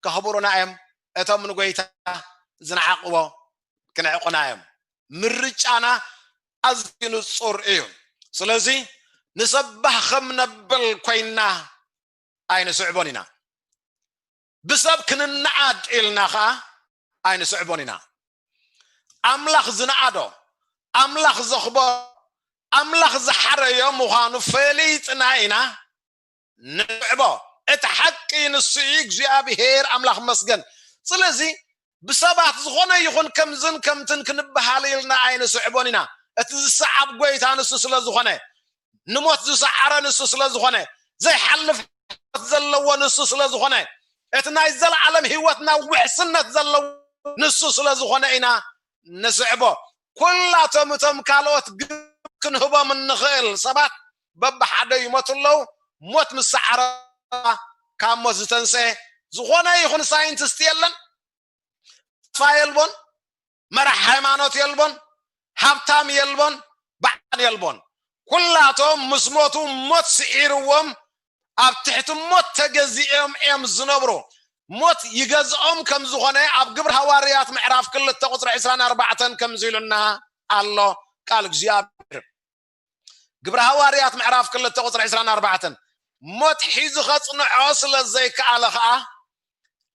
ከኽብሩና እዮም፣ እቶም ንጎይታ ዝነዓቕዎ ክንዕቑና እዮም። ምርጫና ኣዝዩ ንጹር እዩ። ስለዚ ንሰባህ ከም ነብል ኮይንና ኣይንስዕቦን ኢና። ብሰብ ክንነዓድ ኢልና ኸዓ ኣይንስዕቦን ኢና። ኣምላኽ ዝነኣዶ፣ ኣምላኽ ዘኽበሮ፣ ኣምላኽ ዝሓረዮ ምዃኑ ፈሊጥና ኢና ንስዕቦ። እቲ ሓቂ ንሱ እዩ። እግዚኣብሔር ኣምላኽ መስገን። ስለዚ ብሰባት ዝኾነ ይኹን ከምዝን ከምትን ክንበሃል ኢልና ኣይንስዕቦን ኢና። እቲ ዝሰዓብ ጎይታ ንሱ ስለ ዝኾነ፣ ንሞት ዝሰዓረ ንሱ ስለ ዝኾነ፣ ዘይሓልፍ ህይወት ዘለዎ ንሱ ስለ ዝኾነ፣ እቲ ናይ ዘለዓለም ህይወትና ውሕስነት ዘለዎ ንሱ ስለ ዝኾነ ኢና ንስዕቦ። ኩላቶም እቶም ካልኦት ግብ ክንህቦም እንኽእል ሰባት በብሓደ ይሞቱ ኣለዉ። ሞት ምስ ሰዓረ ካብ ሞት ዝተንስአ ዝኾነ ይኹን ሳይንቲስት የለን። ተስፋ የልቦን፣ መራሕ ሃይማኖት የልቦን፣ ሃብታም የልቦን፣ በዓል የልቦን። ኩላቶም ምስ ሞቱ ሞት ስዒርዎም ኣብ ትሕቲ ሞት ተገዚኦም እዮም ዝነብሩ። ሞት ይገዝኦም ከም ዝኾነ ኣብ ግብሪ ሃዋርያት ምዕራፍ ክልተ ቁፅሪ ዕስራን ኣርባዕተን ከምዚ ኢሉና ኣሎ ቃል እግዚኣብሔር። ግብሪ ሃዋርያት ምዕራፍ ክልተ ቁፅሪ ዕስራን ኣርባዕተን ሞት ሒዙ ኸፅንዖ ስለ ዘይከኣለ ኸዓ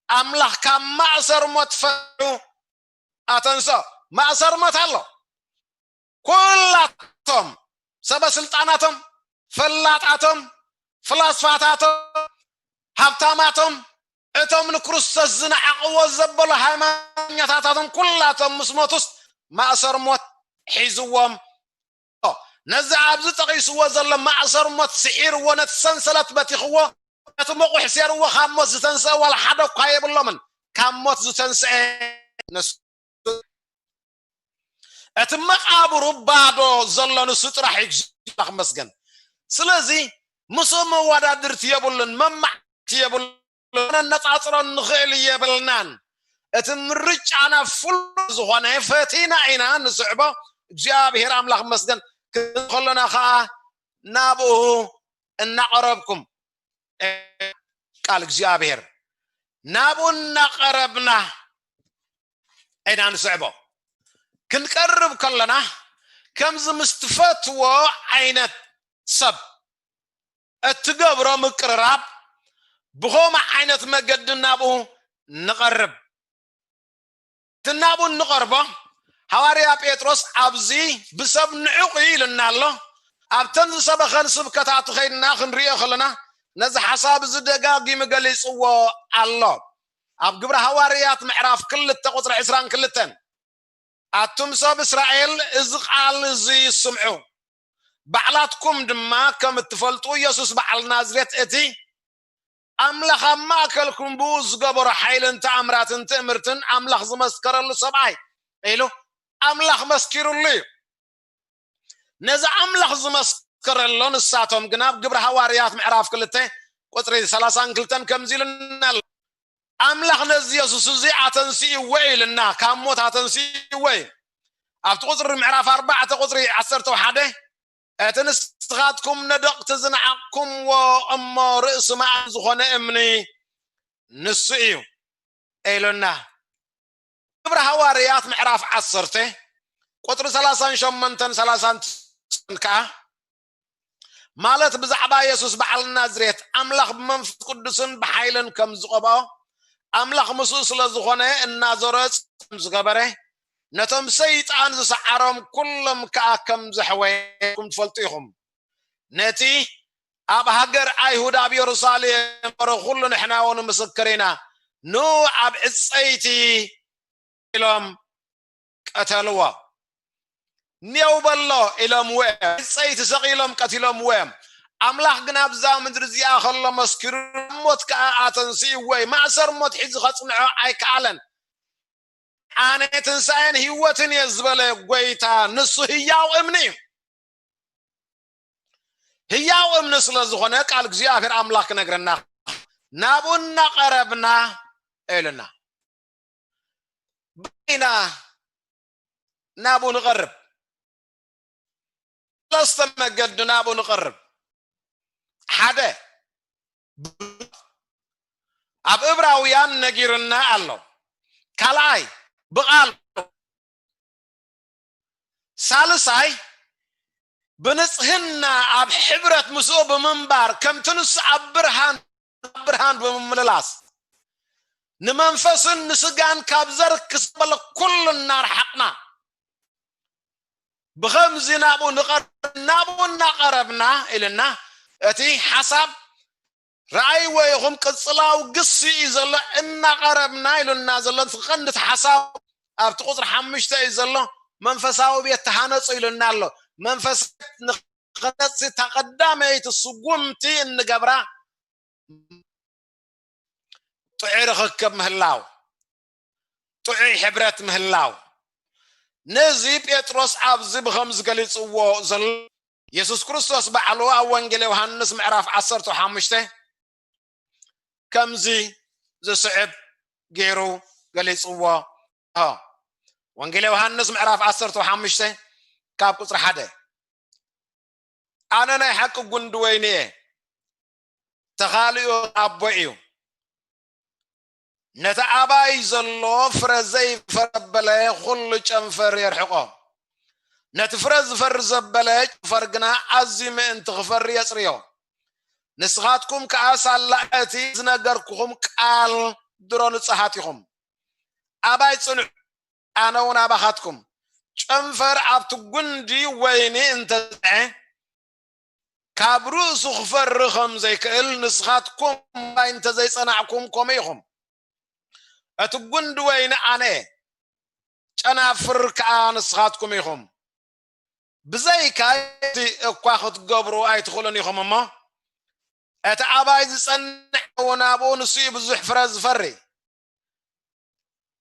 ኣምላኽ ካብ ማእሰር ሞት ፈሪሑ ኣተንስኦ። ማእሰር ሞት ኣሎ። ኩላቶም ሰበ ስልጣናቶም፣ ፈላጣቶም፣ ፍላስፋታቶም፣ ሃብታማቶም፣ እቶም ንክርስቶስ ዝነዓቕዎ ዘበሉ ሃይማኖኛታታቶም ኩላቶም ምስ ሞቱስ ማእሰር ሞት ሒዝዎም። ነዚ ኣብዚ ጠቒስዎ ዘሎ ማእሰር ሞት ስዒርዎ፣ ነቲ ሰንሰለት በቲኽዎ፣ ነቲ መቑሕ ሴርዎ ካብ ሞት ዝተንስአ ዋላ ሓደ እኳ የብሎምን። ካብ ሞት ዝተንስአ ንሱ፣ እቲ መቓብሩ ባዶ ዘሎ ንሱ ጥራሕ እዩ። እግዚኣብሔር ይመስገን። ስለዚ ምስኡ መወዳድርቲ የብሉን፣ መማዕቲ የብሉን፣ ነነጻጽሮ ንኽእል የብልናን። እቲ ምርጫና ፍሉይ ዝኾነ ፈቲና ኢና ንስዕቦ። እግዚኣብሔር ኣምላኽ ይመስገን። ክንከለና ኸዓ ናብኡ እናቐረብኩም ቃል እግዚኣብሔር ናብኡ እናቐረብና ኢና ንስዕቦ። ክንቀርብ ከለና ከምዚ ምስ ትፈትዎ ዓይነት ሰብ እትገብሮ ምቅርራብ ብኸምኡ ዓይነት መገዲ ናብኡ ንቐርብ። እቲ ናብኡ እንቐርቦ ሃዋርያ ጴጥሮስ ኣብዚ ብሰብ ንዑቕ እዩ ኢሉና ኣሎ። ኣብተን ዝሰበኸን ስብከታቱ ኸይድና ክንሪኦ ከለና ነዚ ሓሳብ እዚ ደጋጊሙ ገሊጽዎ ኣሎ። ኣብ ግብሪ ሃዋርያት ምዕራፍ ክልተ ቁጽሪ ዕስራን ክልተን ኣቱም ሰብ እስራኤል እዚ ቃል እዚ ስምዑ፣ ባዕላትኩም ድማ ከም እትፈልጡ ኢየሱስ በዓል ናዝሬት እቲ ኣምላኽ ኣብ ማእከልኩም ብኡ ዝገበሮ ሓይልን ተኣምራትን ትእምርትን ኣምላኽ ዝመስከረሉ ሰብኣይ ኢሉ ኣምላኽ መስኪሩሉ እዩ። ነዚ ኣምላኽ ዝመስከረሎ ንሳቶም ግና ኣብ ግብሪ ሃዋርያት ምዕራፍ ክልተ ቁጽሪ ሰላሳን ክልተን ከምዚ ኢሉና ኣሎ። ኣምላኽ ነዚ የሱስ እዚ ኣተንስእዎ ኢልና ካብ ሞት ኣተንስእዎ እዩ። ኣብቲ ቁጽሪ ምዕራፍ ኣርባዕተ ቁጽሪ ዓሰርተ ሓደ እቲ ንስኻትኩም ነደቕቲ ዝነዓቕኩምዎ እሞ ርእሲ መኣዲ ዝኾነ እምኒ ንሱ እዩ ኢሉና። ግብሪ ሃዋርያት ምዕራፍ ዓሰርተ ቁጽሪ ሰላሳን ሸሞንተን ሰላሳን ከዓ ማለት ብዛዕባ የሱስ በዓል ናዝሬት ኣምላኽ ብመንፈስ ቅዱስን ብሓይልን ከም ዝቐብኦ ኣምላኽ ምስኡ ስለ ዝኾነ እናዞረ ጸም ዝገበረ፣ ነቶም ሰይጣን ዝሰዓሮም ኩሎም ከኣ ከም ዘሕወየኩም ትፈልጡ ኢኹም። ነቲ ኣብ ሃገር ኣይሁድ ኣብ የሩሳሌም ነበረ ኩሉ ንሕና እውን ምስክር ኢና። ኑ ኣብ ዕጸይቲ ኢሎም ቀተልዎ። ኔው በሎ ኢሎምዎ እዮም። ዕጸይቲ ሰቒሎም ቀቲሎምዎ እዮም። ኣምላኽ ግን ኣብዛ ምድሪ እዚኣ ከሎ መስኪሩ፣ ሞት ከኣ ኣተንስእዎ እዩ። ማእሰር ሞት ሒዙ ከጽንዖ ኣይከኣለን። ኣነ ትንሳኤን ህይወትን እየ ዝበለ ጎይታ ንሱ ህያው እምኒ እዩ። ህያው እምኒ ስለ ዝኾነ ቃል እግዚኣብሔር ኣምላኽ ክነግረና ናብኡ እናቐረብና ኢሉና። በይና ናብኡ ንቐርብ። ሰለስተ መገዲ ናብኡ ንቐርብ። ሓደ፣ ኣብ እብራውያን ነጊርና ኣሎ። ካልኣይ፣ ብቓል። ሳልሳይ፣ ብንጽህና ኣብ ሕብረት ምስኡ ብምንባር፣ ከምቲ ንሱ ኣብ ብርሃን፣ ኣብ ብርሃን ብምምልላስ፣ ንመንፈስን ንስጋን ካብ ዘርክስ በለ ኩሉ እናርሓቕና፣ ብኸምዚ ናብኡ ንቐርብ፣ ናብኡ እናቐረብና ኢልና፣ እቲ ሓሳብ ረኣይዎ ኢኹም፣ ቅጽላዊ ግሲ እዩ ዘሎ። እናቐረብና ኢሉና ዘሎ፣ እቲ ቀንዲ ሓሳብ ኣብቲ ቁጽሪ ሓሙሽተ እዩ ዘሎ። መንፈሳዊ ቤት ተሃነጹ ኢሉና ኣሎ። መንፈስ ቤት ንኸነጽ እታ ቀዳመይቲ ስጉምቲ እንገብራ ጥዑይ ርኽክብ ምህላው፣ ጥዑይ ሕብረት ምህላው። ነዚ ጴጥሮስ ኣብዚ ብኸምዚ ገሊጽዎ ዘሎ፣ የሱስ ክርስቶስ ባዕሉ ኣብ ወንጌል ዮሃንስ ምዕራፍ ዓሰርተ ሓሙሽተ ከምዚ ዝስዕብ ገይሩ ገሊጽዎ። ኦ፣ ወንጌል ዮሃንስ ምዕራፍ ዓሰርተ ሓሙሽተ ካብ ቁጽሪ ሓደ፣ ኣነ ናይ ሓቂ ጉንዲ ወይኒ እየ፣ ተኻልኡ ኣቦ እዩ። ነቲ ኣባይ ዘሎ ፍረ ዘይፈረ በለ ኩሉ ጨንፈር የርሕቆ። ነቲ ፍረ ዝፈሪ ዘበለ ጨንፈር ግና ኣዝዩ ምእንቲ ክፈሪ የጽርዮ። ንስኻትኩም ከኣ ሳላ እቲ ዝነገርኩኹም ቃል ድሮ ንጹሃት ኢኹም። ኣባይ ጽንዑ፣ ኣነ እውን ኣባኻትኩም። ጨንፈር ኣብቲ ጉንዲ ወይኒ እንተዘዐ፣ ካብ ርእሱ ክፈሪ ከም ዘይክእል፣ ንስኻትኩም ኣባይ እንተዘይጸናዕኩም ከምኡ ኢኹም። እቲ ጉንዲ ወይኒ ኣነ እየ፣ ጨናፍር ከኣ ንስኻትኩም ኢኹም። ብዘይካይ እቲ እኳ ክትገብሩ ኣይትኽእሉን ኢኹም እሞ፣ እቲ ኣባይ ዝጸንዕ እውን ኣብኡ ንሱ እዩ ብዙሕ ፍረ ዝፈሪ።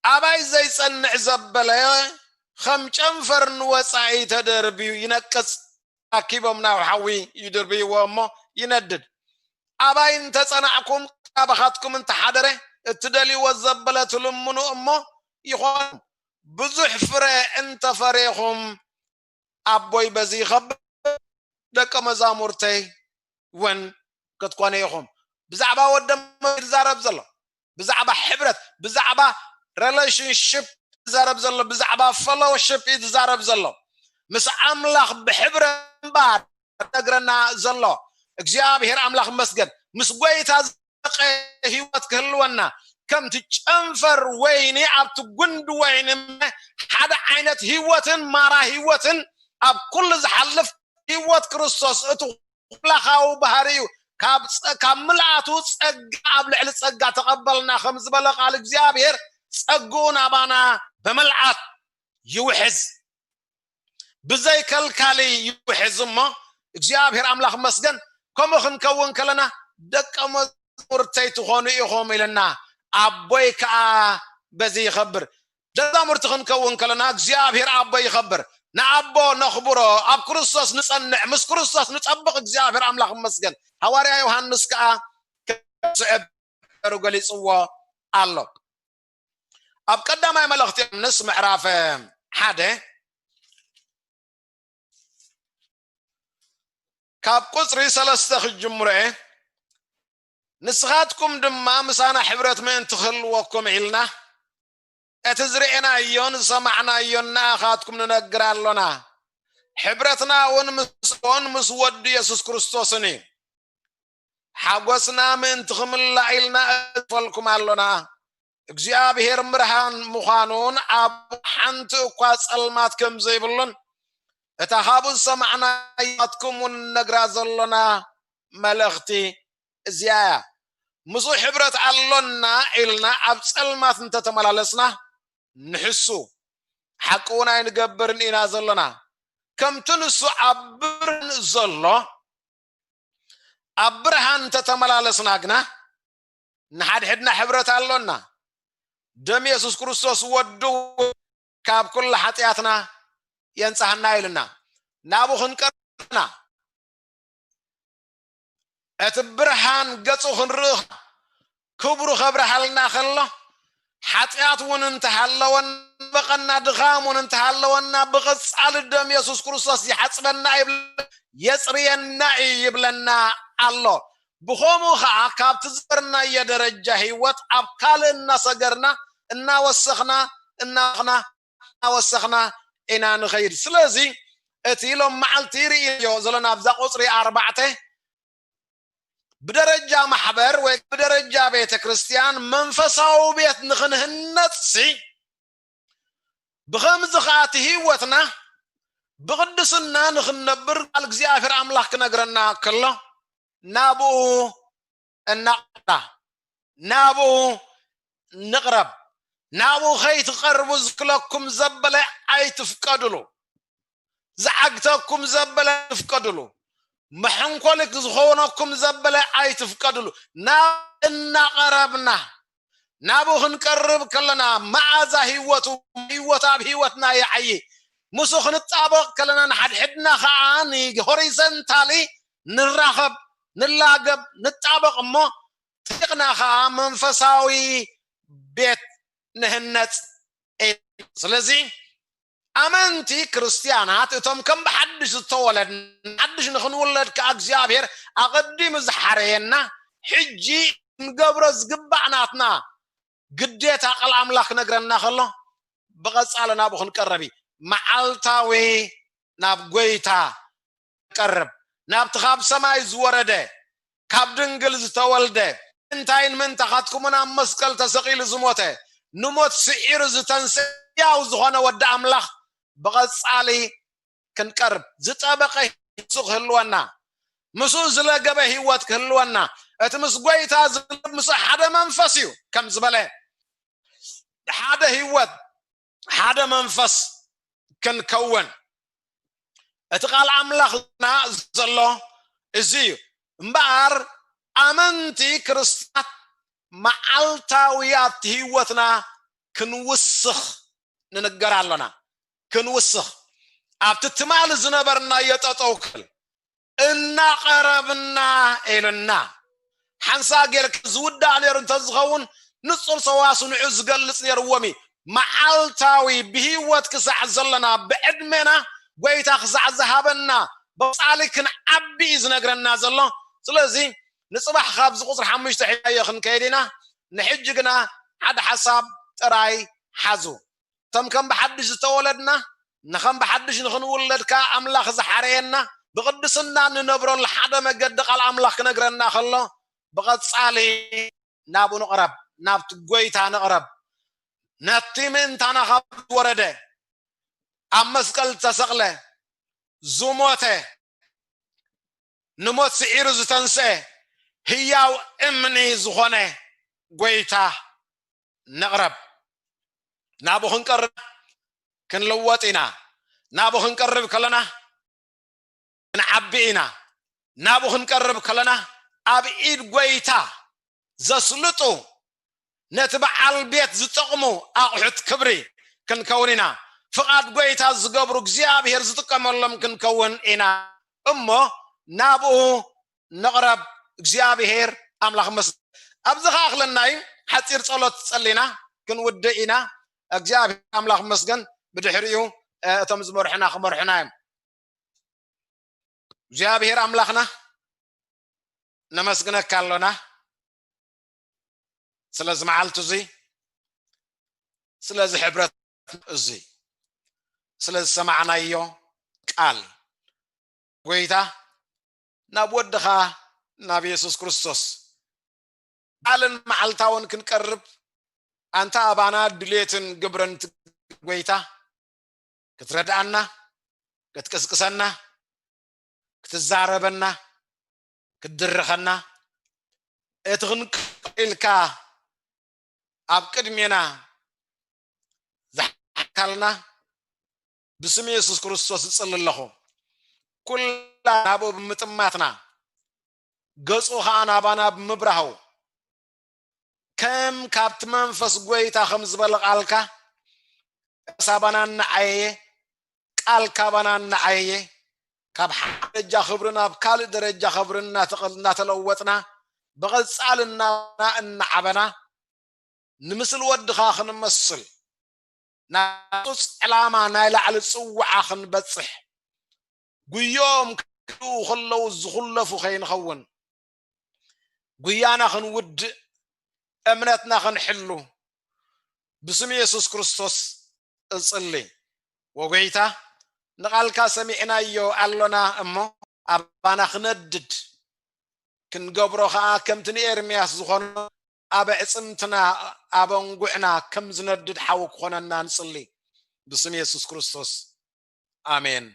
ኣባይ ዘይጸንዕ ዘበለ ከም ጨንፈር ንወጻኢ ተደርብዩ ይነቅጽ። ኣኪቦም ናብ ሓዊ ይድርብይዎ እሞ ይነድድ። ኣባይ እንተጸናዕኩም፣ ካባኻትኩም እንተሓደረ፣ እትደልይዎ ዘበለ ትልምኑ እሞ ይኾን። ብዙሕ ፍረ እንተፈሬኹም፣ ኣቦይ በዚ ይኸብር፣ ደቀ መዛሙርተይ እውን ክትኮኑ ኢኹም። ብዛዕባ ወደሞ ይዛረብ ዘሎ፣ ብዛዕባ ሕብረት፣ ብዛዕባ ሪሌሽንሽፕ ይዛረብ ዘሎ፣ ብዛዕባ ፈሎውሽፕ እዩ ዝዛረብ ዘሎ። ምስ ኣምላኽ ብሕብረት ምንባር ነግረና ዘሎ። እግዚኣብሔር ኣምላኽ ይመስገን። ምስ ጎይታ ዘለቀ ህይወት ክህልወና፣ ከምቲ ጨንፈር ወይኒ ኣብቲ ጉንዲ ወይኒ ሓደ ዓይነት ህይወትን ማራ ህይወትን ኣብ ኩሉ ዝሓልፍ ህይወት ክርስቶስ እቲ ኩላኻዊ ባህሪ እዩ። ካብ ጸ-፣ ካብ ምልኣቱ ጸጋ ኣብ ልዕሊ ጸጋ ተቐበልና ከም ዝበለ ቃል እግዚኣብሔር፣ ጸግኡ ናባና ብምልኣት ይውሕዝ፣ ብዘይ ከልካሊ ይውሕዝ። እሞ እግዚኣብሔር ኣምላኽ መስገን። ከምኡ ክንከውን ከለና ደቀ መዛሙርተይ ትኾኑ ኢኹም ኢልና፣ ኣቦይ ከኣ በዚ ይኸብር። ደቀ መዛሙርቲ ክንከውን ከለና እግዚኣብሔር ኣቦይ ይኸብር። ንኣቦ ነኽብሮ፣ ኣብ ክርስቶስ ንጸንዕ፣ ምስ ክርስቶስ ንጸብቕ። እግዚኣብሔር ኣምላኽ መስገን። ሃዋርያ ዮሃንስ ከኣ ስዕብ ገሩ ገሊጽዎ ኣሎ። ኣብ ቀዳማይ መልእኽቲ ዮሃንስ ምዕራፍ ሓደ ካብ ቁጽሪ ሰለስተ ክጅምሮ እየ። ንስኻትኩም ድማ ምሳና ሕብረት ምእንቲ ክህልወኩም ኢልና፣ እቲ ዝርኤናዮን ዝሰማዕናዮን ንኣኻትኩም ንነግር ኣሎና። ሕብረትና እውን ምስኦን ምስ ወዱ የሱስ ክርስቶስን እዩ። ሓጎስና ምእንቲ ክምላእ ኢልና እፈልኩም ኣሎና። እግዚኣብሔር ብርሃን ምዃኑን ኣብ ሓንቲ እኳ ጸልማት ከም ዘይብሉን እታ ካብኡ ዝሰማዕናያትኩም እውን ነግራ ዘሎና መልእኽቲ እዚኣ እያ። ምስኡ ሕብረት ኣሎና ኢልና ኣብ ጸልማት እንተተመላለስና ንሕሱ፣ ሓቂ እውን ኣይንገብርን ኢና ዘሎና። ከምቲ ንሱ ኣብ ብርሃን ዘሎ ኣብ ብርሃን እንተተመላለስና ግና ንሓድሕድና ሕብረት ኣሎና። ደም የሱስ ክርስቶስ ወዱ ካብ ኩሉ ሓጢኣትና የንጻህና ኢልና ናብኡ ክንቀርብና እቲ ብርሃን ገጹ ክንርኢ ክብሩ ከብርሃልና ከሎ ሓጢኣት እውን እንተሃለወና በቐና ድኻም እውን እንተሃለወና ብቐጻሊ ደም የሱስ ክርስቶስ ይሓጽበና ይብል የጽርየና እዩ ይብለና ኣሎ። ብኸምኡ ኸዓ ካብቲ ዝበርናዮ ደረጃ ህይወት ኣብ ካልእ እናሰገርና እናወሰኽና እናወሰኽና እናወሰኽና ኢና ንኸይድ። ስለዚ እቲ ሎም መዓልቲ ርእዮ ዘለና ኣብዛ ቁፅሪ ኣርባዕተ ብደረጃ ማሕበር ወይ ብደረጃ ቤተ ክርስቲያን መንፈሳዊ ቤት ንኽንህነጽ ሲ ብኸምዚ ኸዓ እቲ ህይወትና ብቕድስና ንኽንነብር ቃል እግዚኣብሔር ኣምላኽ ክነግረና ከሎ ናብኡ እናቐና ናብኡ ንቕረብ። ናብኡ ከይትቐርቡ ዝክለኩም ዘበለ ኣይትፍቀድሉ። ዝዓግተኩም ዘበለ ኣይትፍቀድሉ። መሐንኮሊክ ዝኾነኩም ዘበለ ኣይትፍቀድሉ። ናብ እናቐረብና ናብኡ ክንቀርብ ከለና መዓዛ ህይወቱ ህይወት ኣብ ህይወትና ይዓዪ። ምስኡ ክንጣበቕ ከለና ንሓድሕድና ከዓ ንሆሪዘንታሊ ንራኸብ ንላገብ ንጣበቕ እሞ ጥቂቕና ከዓ መንፈሳዊ ቤት ንህነፅ። ስለዚ ኣመንቲ ክርስትያናት እቶም ከም ብሓድሽ ዝተወለድ ሓድሽ ንክንውለድ ከዓ እግዚኣብሔር ኣቐዲሙ ዝሓረየና ሕጂ ክንገብሮ ዝግባእ ናትና ግዴታ ቃል ኣምላኽ ክነግረና ከሎ ብቐጻሊ ናብኡ ክንቀረብ እዩ። መዓልታዊ ናብ ጎይታ ቀርብ ናብቲ ካብ ሰማይ ዝወረደ ካብ ድንግል ዝተወልደ እንታይ ንምንታኻትኩምን ኣብ መስቀል ተሰቒሉ ዝሞተ ንሞት ስዒሩ ዝተንስያው ዝኾነ ወዲ ኣምላኽ ብቐጻሊ ክንቀርብ ዝጠበቐ ህይወት ክህልወና ምስኡ ዝለገበ ህይወት ክህልወና እቲ ምስ ጎይታ ዝልብ ምስ ሓደ መንፈስ እዩ ከም ዝበለ ሓደ ህይወት ሓደ መንፈስ ክንከውን እቲ ቃል ኣምላኽና ዘሎ እዚ እዩ እምበኣር ኣመንቲ ክርስትያት መዓልታውያት ህይወትና ክንውስኽ ንንገር ኣሎና ክንውስኽ ኣብቲ ትማሊ ዝነበርናዮ ጠጠው ክብል እናቐረብና ኢልና ሓንሳ ጌርካ ዝውዳእ ነይሩ እንተዝኸውን ንጹር ሰዋስንዑ ዝገልጽ ነይርዎም እዩ መዓልታዊ ብህይወት ክሳዕ ዘለና ብዕድሜና ጎይታ ክሳዕ ዝሃበና ብጻሊ ክንዓቢ እዩ ዝነግረና ዘሎ ስለዚ ንጽባሕ ካብዚ ቁፅሪ ሓሙሽተ ሒናዮ ክንከይድ ኢና ንሕጂ ግና ሓደ ሓሳብ ጥራይ ሓዙ እቶም ከም ብሓድሽ ዝተወለድና ንኸም ብሓድሽ ንኽንውለድ ከዓ ኣምላኽ ዝሓረየና ብቕድስና ንነብረሉ ሓደ መገዲ ቃል ኣምላኽ ክነግረና ከሎ ብቐጻሊ ናብኡ ንቕረብ ናብቲ ጎይታ ንቕረብ ነቲ ምእንታና ካብ ዝወረደ ኣብ መስቀል ዝተሰቕለ ዝሞተ ንሞት ስዒሩ ዝተንስአ ህያው እምኒ ዝኾነ ጎይታ ንቕረብ ናብኡ ክንቀርብ ክንልወጥ ኢና ናብኡ ክንቀርብ ከለና ክንዓቢ ኢና ናብኡ ክንቀርብ ከለና ኣብ ኢድ ጎይታ ዘስልጡ ነቲ በዓል ቤት ዝጠቕሙ ኣቑሑት ክብሪ ክንከውን ኢና ፍቓድ ጎይታ ዝገብሩ እግዚኣብሔር ዝጥቀመሎም ክንከውን ኢና እሞ ናብኡ ንቕረብ እግዚኣብሔር ኣምላኽ መስ ኣብዚ ከኣኽለናይ ሓፂር ፀሎት ፀሊና ክንውድእ ኢና እግዚኣብሔር ኣምላኽ መስገን ብድሕሪኡ እቶም ዝመርሑና ክመርሑና እዮም እግዚኣብሔር ኣምላኽና ነመስግነካ ኣሎና ስለዚ መዓልቲ እዚ ስለዚ ሕብረት እዚ ስለ ዝሰማዕናዮ ቃል ጎይታ ናብ ወድኻ ናብ የሱስ ክርስቶስ ቃልን መዓልታውን ክንቀርብ ኣንታ ኣባና ድሌትን ግብርን ትገብር ጎይታ፣ ክትረድኣና፣ ክትቅስቅሰና፣ ክትዛረበና፣ ክትድርኸና፣ እቲ ክንቅልካ ኣብ ቅድሜና ዝሓካልና ብስም የሱስ ክርስቶስ እጽሊ ኣለኹ። ኩላ ናብኡ ብምጥማትና፣ ገጹ ኸኣ ናባና ብምብራሁ፣ ከም ካብቲ መንፈስ ጎይታ ከም ዝበለ ቃልካ፣ ሳባና እናዓየየ፣ ቃል ካባና እናዓየየ፣ ካብ ሓደ ደረጃ ክብሪ ናብ ካልእ ደረጃ ክብሪ እናተቐ-፣ እናተለወጥና፣ ብቐጻሊ እናበና እናዓበና፣ ንምስሊ ወድኻ ክንመስል፣ ናብ ጡጽ ዕላማ ናይ ላዕሊ ጽውዓ ክንበጽሕ፣ ጉዮም ክህልዉ ከለዉ ዝኹለፉ ከይንኸውን፣ ጉያና ክንውድእ፣ እምነትና ክንሕሉ፣ ብስም የሱስ ክርስቶስ እጽሊ። ወጎይታ፣ ንቓልካ ሰሚዕናዮ ኣሎና እሞ፣ ኣባና ክነድድ፣ ክንገብሮ ኸኣ ከምቲ ንኤርምያስ ዝኾኖ፣ ኣብ ኣዕጽምትና፣ ኣብ ኣንጉዕና ከም ዝነድድ ሓዊ ክኾነና ንጽሊ። ብስም የሱስ ክርስቶስ፣ ኣሜን።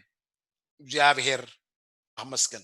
እግዚኣብሔር ኣመስግን።